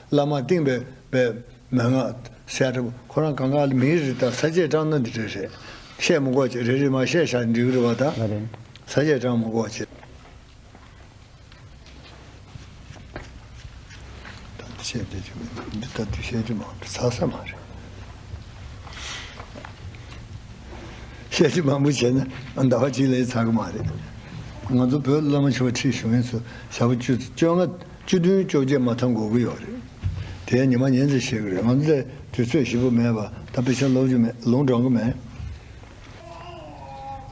བླ་མ་བསྟེན་པའི་པའི་མན་ངག་གསལ་བཏབ། ཁོ་རང་གང་ག་ལ་མིའི་རིགས་དང་ས་བཅད་བཀྲམ་ན་འདི་འདྲ་རེད། བཤད་མི་དགོས་ཅིག་རེ་རེ་མ་བཤད་བཞག་འགྲིག་གི་རེད་པ་ད། ལགས་རེད། ས་བཅད་བཀྲམ་མི་དགོས་ཅིག་ད་དུས་བཤད་རྒྱུ་མང་པོ་ཚར་ས་མ་རེད། བཤད་རྒྱུ་མང་པོ་བྱས་ན་ཟླ་བ་གཅིག་ལས་ཚར་གི་མ་རེད། ང་ཚོ་བོད་བླ་མ་མཆོག་ཁྲིད་བྱུང་ཡིན་ཚུལ་ཞག་པོ་བཅུ་བཅོ་ལྔ་བཅུ་བདུན་བཅོ་བརྒྱད་མ་ཐམ་འགོར་གི་ཡོད་རེད། དེ་ཉི་མ་ཉིན་ཙམ་བཤད་གི་རེད། ང་ཚོ་དུས་ཚོད་ཞིབ་པོ་མེད་པ་ད་དཔེ་ཆ་ཀློག་རྒྱུ་མེད། ལུང་དྲངས་གི་མེད།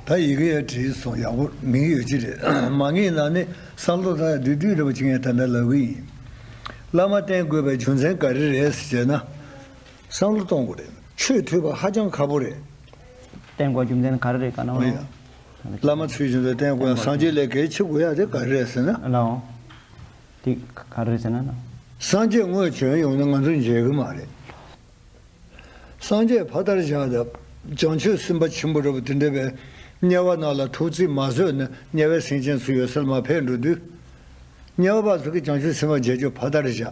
ད་ཡི་གེ་ཡང་བྲིས་སོང་། ཡག་པོ་མིང་ཡོད་ཀྱི་རེད། མ་ངེས་ན་ནི་བསམ་བློ་ད་བསྡུས་བསྡུས་རེ་བ་ཅིག་ངས་ད་ལྟ་ལབ་གི་ཡིན། བླ་མ་བསྟེན་དགོས་པའི་རྒྱུ་མཚན་ག་རེ་རེད་ཟེར་ན། བསམ་བློ་གཏོང་དགོས་རེད། ཆོས་ཐོས་པ་ཧ་ཅང་ཁག་པོ་རེད། བསྟེན་དགོས་རྒྱུ་མཚན་ག་རེ་རེད་ག་ན། ཨོ་ཡ། བླ་མ་ཚུལ་བཞིན་དུ་བསྟེན་དགོས་ཡ། སངས་རྒྱས་ལས་གལ་ཆེ་དགོས་ཡ་དེ་ག་རེ་རེད་ཟེར་ན། ལའོ། དེ་ག་རེ་རེད་ཟེར་ན་ན། སངས་རྒྱས་དངོས་བྱོན་ཡོང་ན་ང་ཚོ་མཇལ་གི་མ་རེད། སངས་རྒྱས་ཕ་མཐར་བཞག་དང་། བྱང་ཆུབ་སེམས་དཔའ་ཆེན་པོ་འདྲ་པོ་དེ་འདྲ་བའི་དམྱལ་བ་ནང་ལ་ཐུགས་བརྩེ་མ་བཟོད་ནས་དམྱལ་བའི་སེམས་ཅན་ཚོ་ཡོད་སར་མར་ཕེབས་འགྲོ་དུས། དམྱལ་བ་ཚོ་གིས་བྱང་ཆུབ་སེམས་དཔའ་མཇལ་རྒྱུ་ཕ་མཐར་བཞག།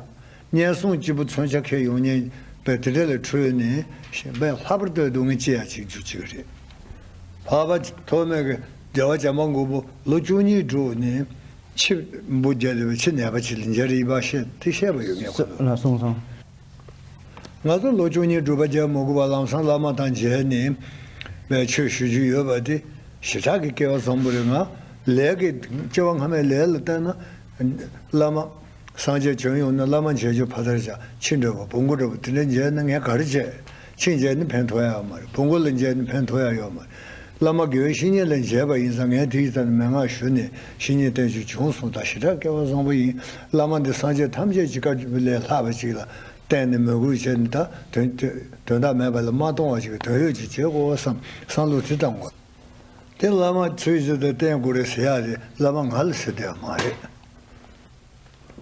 དམྱལ་སྲུང་སྐྱེས་བུ་མཚོན་ཆ་ཁྱེར་ཡོང་མཁན་པའི་དེ་འདྲ་ལ་ཁྲོས་ནས་དཔེ་ལྷག་པར་དུ་སྡུག་བསྔལ་སྐྱེ་ཡ་ཅིག་འགྱུར་ཅིག་རེད། འཕགས་པ་ཐོགས་མེད་ཀྱི་རྒྱལ་བ་བྱམས་པ་མགོན་པོ་ལོ་བཅུ་གཉིས་སྒྲུབ་ནས་འཆི་འཕོ་རྒྱལ་བའི་ཕྱིར་ནད་པ་ཅིག་ལ་མཇལ་རེད་པ་ཞེས་དེ་བཤད་པ་ཡོད་ངེས་ཁོ་ཚོ། ལ་གསུངས་སོང་། ང་ཚོ་ལོ་བཅུ་གཉིས་སྒྲུབ་པ་རྒྱག་མ་དགོས་པར་ལམ་སང་བླ་མ་དང་མཇལ་ནས་པའི་ཆོས་ཞུ་རྒྱུ་ཡོད་པ་དེ་ཞེ་དྲག་གི་སྐལ་བ་བཟང་པོ་རེད། ང་ལས་ཀྱི་སྐྱེ་བ་སྔ་མའི་ལས་ལ་བལྟས་ན་བླ་མ་སངས་རྒྱས་བྱོན་ཡོང་ན་བླ་མ་མཇལ་རྒྱུ་ཕ་མཐར་བཞག། ཁྱི་འདྲ་བོ་བོང་གུ་འདྲ་བོ་དེ་འདྲ་མཇལ་ན་ངས་ག་རེ་བྱས། ཁྱི་མཇལ་ན་ཕན་ཐོགས་ཡ་ཡོད་མ་རེད། བོང་གུ་ལ་མཇལ་ན་ཕན་ཐོགས་ཡ་ཡོད་མ་རེད། བླ་མ་དགེ་བའི་བཤེས་གཉེན་ལ་མཇལ་བ་ཡིན་ཙང་ངས་དེའི་ཐད་ནས་མན་ངག་ཞུས་ནས་བཤེས་གཉེན་བསྟེན་རྒྱུ་བྱུང་སོང་། ད་ཞེ་དྲག་སྐལ་བ་བཟང་པོ་ཡིན། བླ་མ་འདི་སངས་རྒྱས་ཐམས་ཅད་ཀྱི་བཀའ་བརྒྱུད་ལས་ལྷག་པ་ཅིག་ལ་བརྟེན་ནས་མོས་གུས་བྱས་ནས་ད་དོན་དོན་དག་མེད་པ་ལ་མ་གཏོང་བ་ཞིག་དོན་ཡོད་ཅིག་བྱེད་དགོས་བསམ་བསམ་བློ་དེ་བཏང་དགོས། དེ་བླ་མ་ཚུལ་བཞིན་དུ་བསྟེན་དགོས་རེད་ཟེར་ཡ་དེ་བླ་མ་ང་ལ་ཟེར་བསྡད་ཡ་མ་རེད།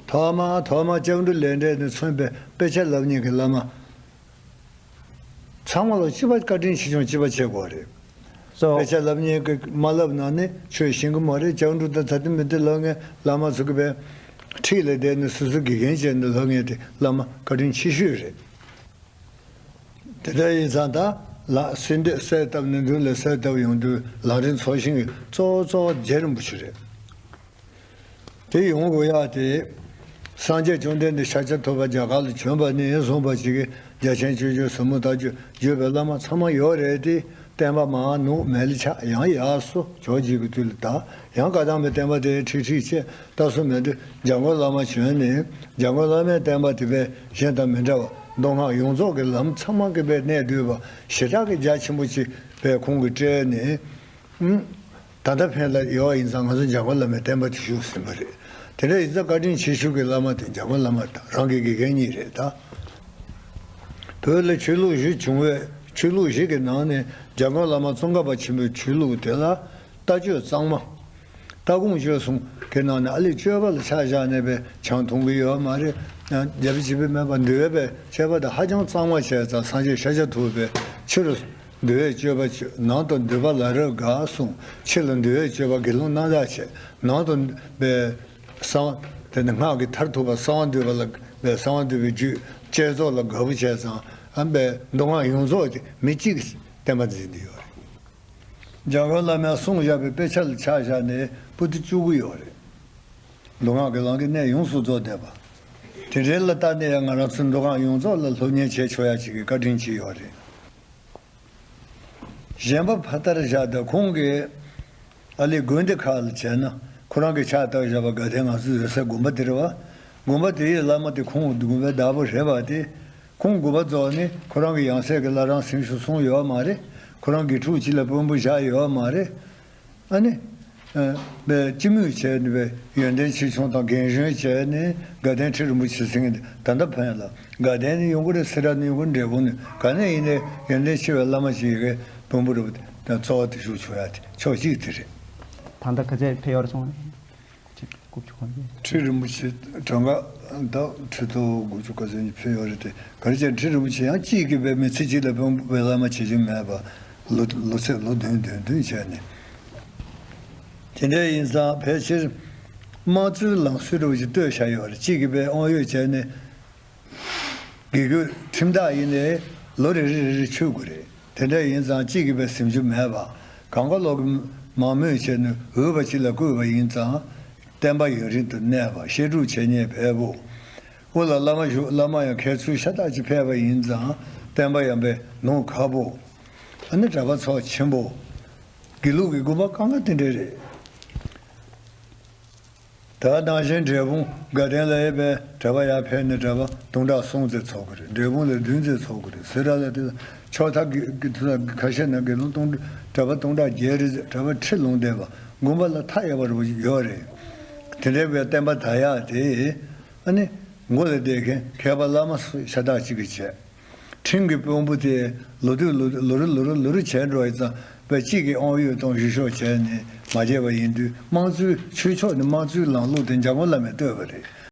ཐོག་མ་ཐོག་མ་སྐྱབས་འགྲོ་ལས་འབྲས་ནས་མཚོན་པའི་དཔེ་ཆ་བསླབ་མཁན་གྱི་བླ་མ། ཚང་མ་ལ་སྤྱི་པ་བཀའ་དྲིན་ཆེ་ཆུང་སྤྱི་པ་བྱེད་དགོས་རེད། སོ། དཔེ་ཆ་བསླབ་མཁན་གྱི་མ་བསླབ་ན་ནི་ཆོས་ཤེས་ཀྱི་མ་རེད། སྐྱབས་འགྲོ་དང་ད་ལྟ་མི་དེ་ལབ་མཁན་བླ་མ་ཚོ་གི་པའི་འཁྲིས་ལ་བསྡད་ནས་སོ་སོ་དགེ་རྒན་བྱས་ནས་ལབ་མཁན་དེ་བླ་མ་བཀའ་དྲིན་ཆེ་ཤོས་རེད། དེ་འདྲ་ཡིན་ཙང་ད་ལ་སེ་འདོད་གསལ་བཏབ་ནས་མདུན་ལ་གསལ་བཏབ་ཡོང་དུས་ལམ་རིམ་ཚོགས་ཞིང་གི་གཙོ་བོ་གཙོ་བོ་རྗེ་རིན་པོ་ཆེ་རེད། དེ་ཡོང་དགོས་ཡག་དེ། སངས་རྒྱས་བཅོམ་ལྡན་འདས་ཤཱཀྱ་ཐུབ་པ་རྒྱ་གར་ལ་བྱོན་པ་ནས་བཟུང་བ་ཞིག་གིས་རྒྱ་ཆེན་སྤྱོད་བརྒྱུད་ཟབ་མོ་ལྟ་བརྒྱུད་བརྒྱུད་པའི་བླ་མ་ཚང་མ་ཡོད་རེད་དེ། བསྟན་པ་མར་ནུབ་མེད་ལ་ཆགས། ཡང་ཡར་སོ་ཇོ་བོ་རྗེ་གི་དུས་ལ་དར། ཡང་བཀའ་གདམས་པའི་བསྟན་པ་དེ་ཁྲིག་ཁྲིག་བྱས། ད་སོ་མེད་དུས་འཇམ་མགོན་བླ་མ་བྱོན་ནས་འཇམ་མགོན་བླ་མའི་བསྟན་པ་དེ་བས་གཞན་དང་མི་འདྲ་བ་མདོ་སྔགས་ཡོངས་རྫོགས་ཀྱི་ལམ་ཚང་མ་གི་བས་གནད་བསྡུས་པ་ཞེ་དྲག་གི་རྒྱ་ཆེན་པོ་ཅིག་བས་ཁོང་གིས་སྤྲད་ནས། ད་ལྟ་ཕན་ལ་ཡོད་ཡིན་ཙང་ང་ཚོ་འཇམ་མགོན་བླ་མའི་བསྟན་པ་དེ་ཞུགས་ཟིན་པ་རེད། དེ་འདྲ་ཡིན་ཙང་བཀའ་དྲིན་ཆེ་ཤོས་ཀྱི་བླ་མ་དེ་འཇམ་མགོན་བླ་མ་དང་རང་གི་དགེ་རྒན་གཉིས་རེད་ད། བོད་ལ་ཆོས་ལུགས་བཞི་བྱུང་བའི་ཆོས་ལུགས་བཞི་གི་ནང་ནས་འཇམ་མགོན་བླ་མ་ཙོང་ཁ་པ་ཆེན་པོའི་ཆོས་ལུགས་དེ་ལ་ལྟ་སྤྱོད་གཙང་མ། ལྟ་དགོངས་སྤྱོད་གསུམ་གྱི་ནང་ནས་ཨ་ལས་སྤྱོད་པ་ལ་ཆ་བཞག་ནས་པའི་ཆང་འཐུང་གི་ཡོད་མ་རེད། རྒྱབ་བྱེད་པའི་མེད་པ་འདུལ་བའི་སྤྱོད་པ་དེ་ཧ་ཅང་གཙང་མ་བྱས་ཙང་སངས་རྒྱས་ཤཱཀྱ་ཐུབ་པའི་ཕྱི་རུ་འདུལ་བའི་སྤྱོད་པ་བྱས། ནང་དུ་འདུས་པ་ལ་རེས་འགའ་གསུངས། ཕྱི་ལ་འདུལ་བའི་སྤྱོད་པ་དགེ་སློང་རྣམ་དག་བྱས། ནང་དུ་པའི་གསང་དེ་ནི་སྔགས་ཀྱི་མཐར་ཐུག་པ་གསང་བ་འདུས་པ་ལ་པའི་གསང་བ་འདུས་པའི་རྒྱུད་བསྐྱེད་རྫོགས་ལ་དགའ་པོ་བྱས་ཙང་ཨ་པའི་མདོ་སྔགས་ཡོངས་རྫོགས་དེ་མི་གཅིག་གིས་བསྟན་པ་འཛིན་གྱི་ཡོད་རེད། འཇམ་མགོན་བླ་མས་གསུངས་བཞག་པའི་དཔེ་ཆ་ལ་ཆ་བཞག་ནས་པོ་ཏི་བཅུ་དགུ་ཡོད་རེད། མདོ་སྔགས་ཀྱི་ལམ་གྱི་གནད་ཡོངས་སུ་རྫོགས་བསྡད་པ། དེ་འདྲའི་ལ་ལྟ་ནས་ཡང་ང་རང་ཚོའི་མདོ་སྔགས་ཡོངས་རྫོགས་ལ་སློབ་གཉེར་བྱེད་ཆོག་ཡ་ཅིག་གི་བཀའ་དྲིན་ཅིག་ཡོད་རེད། གཞན་པ་ཕར་ལྟར་བཞག་སྟེ་ཁོང་གིས་ཨ་ལི་དགོན་སྡེ་ཁག་ལ་བྱས་ན་ཁོ་རང་གིས་ཕྱག་བཏབ་བཞག་པ་དགའ་ལྡན་ང་ཚོའི་ཡོད་སའི་དགོན་པ་དེ་རེད་བ། དགོན་པ་དེའི་བླ་མ་དེ་ཁོང་དགོན་པའི་བདག་པོ་རེད་བ་དེ། ཁོང་དགོངས་པ་རྫོགས་ནས་ཁོ་རང་གི་ཡང་སྲིད་ཀྱི་བླ་བྲང་སེམས་ཤུགས་སོང་ཡོད་མ་རེད། ཁོ་རང་དགེ་ཕྲུག་ཅིག་ལ་དཔོན་པོ་བཞག་ཡོད་མ་རེད། ཨ་ནི། ཨ། པའི་སྤྱི་མོས་བྱས་ནས་པའི་ཡོན་ཏན་ཆེ་ཆུང་དང་རྒན་གཞོན་བྱས་ནས་དགའ་ལྡན་ཁྲི་རིན་པོ་ཆེ་ཟེར་མཁན་དེ་ད་ལྟ་ཕན་ལ་དགའ་ལྡན་ནས་ཡོང་གི་རེད། སེ་ར་ནས་ཡོང་གི་རེད། འབྲས་སྤུངས་ནས་ག་ནས་ཡིན་ནའི་ཡོན་ཏན་ཆེ་བའི་བླ་མ་ཞིག་ཡི་གེ་དཔོན་པོ་རུ་དང་གཙོ་བོ་དེ་ཞུགས་ཆོག་ཡ་དེ་ཕྱོགས་གཅིག་དེ་རེད། ད་ལྟ་ག་ཚད་ཕེབས་ཡོད་རེད་སོང་། དགུ་བཅུ་གོ་གཉིས། ཁྲི་རིན་པོ་ཆེ་གྲངས་ཀ་ད་ཁྲི་ཐོག་དགུ་བཅུ་ག་ཚོད་ཕེབས་ཡོད་རེད་དེ། ག་རེ་བྱས་ཁྲི་རིན་པོ་ཆེ་ཡང་གཅིག་གིས་པའི་མི་ཚེ་གཅིག་ལ་དཔོན་པོ་བླ་མ་བྱེད་རྒྱུ་མེད་པ། ལོ་ལོ་ཚད་ལོ་བདུན་བདུན་བདུན་བྱས་ནས། དེ་འདྲ་ཡིན་ཙང་ཕལ་ཆེར་དམངས་གཙོའི་ལམ་སྲོལ་འདྲ་བོ་ཞིག་བཏོད་བཞག་ཡོད་རེད། གཅིག་གིས་པའི་དབང་ཡོད་བྱས་ནས། དགེ་བསྐོས་ཁྲིམས་བདག་ཡིན་ནའི་ལོ་རེ་རེ་རེ་རེ་ཆོད་དགོས་རེད། དེ་འདྲ་ཡིན་ཙང་གཅིག་གིས་པའི་ཟིན་རྒྱུ་མེད་པ། གང་ག་ལོག་གི་མང་མོས་བྱས་ནས་འོས་པ་ཅིག་ལ་བསྐོས་པ་ཡིན་ཙང་། བསྟན་པ་ཡུན་རིང་དུ་གནས་པ། བཤད་སྒྲུབ་བྱེད་མཁན་བལ་པོ། དབུ་ལ་བླ་མ་བཞུགས། བླ་མ་ཡང་མཁས་ཚུལ་ཤ་སྟག་ཅིག་ཕེབས་པ་ཡིན་ཙང་བསྟན་པ་ཡང་པའི་ནོར་ཁ་པོ། ཨ་ནི་གྲྭ་པ་ཚོགས་ཆེན་པོ། དགེ་ལུགས་ཀྱི་དགོན་པ་གང་ག་དེ་འདྲ་རེད། ད་ནང་བཞིན་འབྲས་སྤུངས་དགའ་ལྡན་ལ་ཡོད་པའི་གྲྭ་པ་ཡར་ཕེབས་ནས་གྲྭ་པ་སྟོང་ཕྲག་གསུམ་ཙམ་ཚོགས་ཀྱི་རེད། འབྲས་སྤུངས་ལ་བདུན་ཙམ་ཚོགས་ཀྱི་རེད། སེ་ར་ལ་དེ་ཕྱོགས་མཐའ་གི་གི་དུ་ཁ་ཤས་ན་དགེ་སློང་སྟོང་གྲྭ་པ་སྟོང་ཕྲག་བརྒྱད་རེད། གྲྭ་པ་ཁྲི་ལོངས་བསྡད་པ་དགོན་པ་ལ་མཐའ་ཡས་པ་རུ་ཡོད་རེད། དེ་འདྲའི་བའི་བསྟན་པ་དར་ཡག་དེ་ཨ་ནི་མགོ་ལ་བསྡད་མཁན་མཁས་པ་བླ་མ་ཤ་སྟག་ཅིག་གིས་བྱས། ཁྲིམས་ཀྱི་དཔོན་པོ་དེ་ལོ་དུས་ལོ་ལོ་རེ་ལོ་རེ་ལོ་རེ་བྱས་འགྲོ་ཡི་ཙང་བས་གཅིག་གིས་དབང་ཡོད་གཏོང་བཞི་ཤོག་བྱས་ནས་མ་བྱས་པ་ཡིན་དུས་དམངས་གཙོའི་ཆོས་ཕྱོགས་ནས་དམངས་གཙོའི་ལམ་ལུགས་དེ་འཇམ་མགོན་བླ་མས་བཏོད་པ་རེད།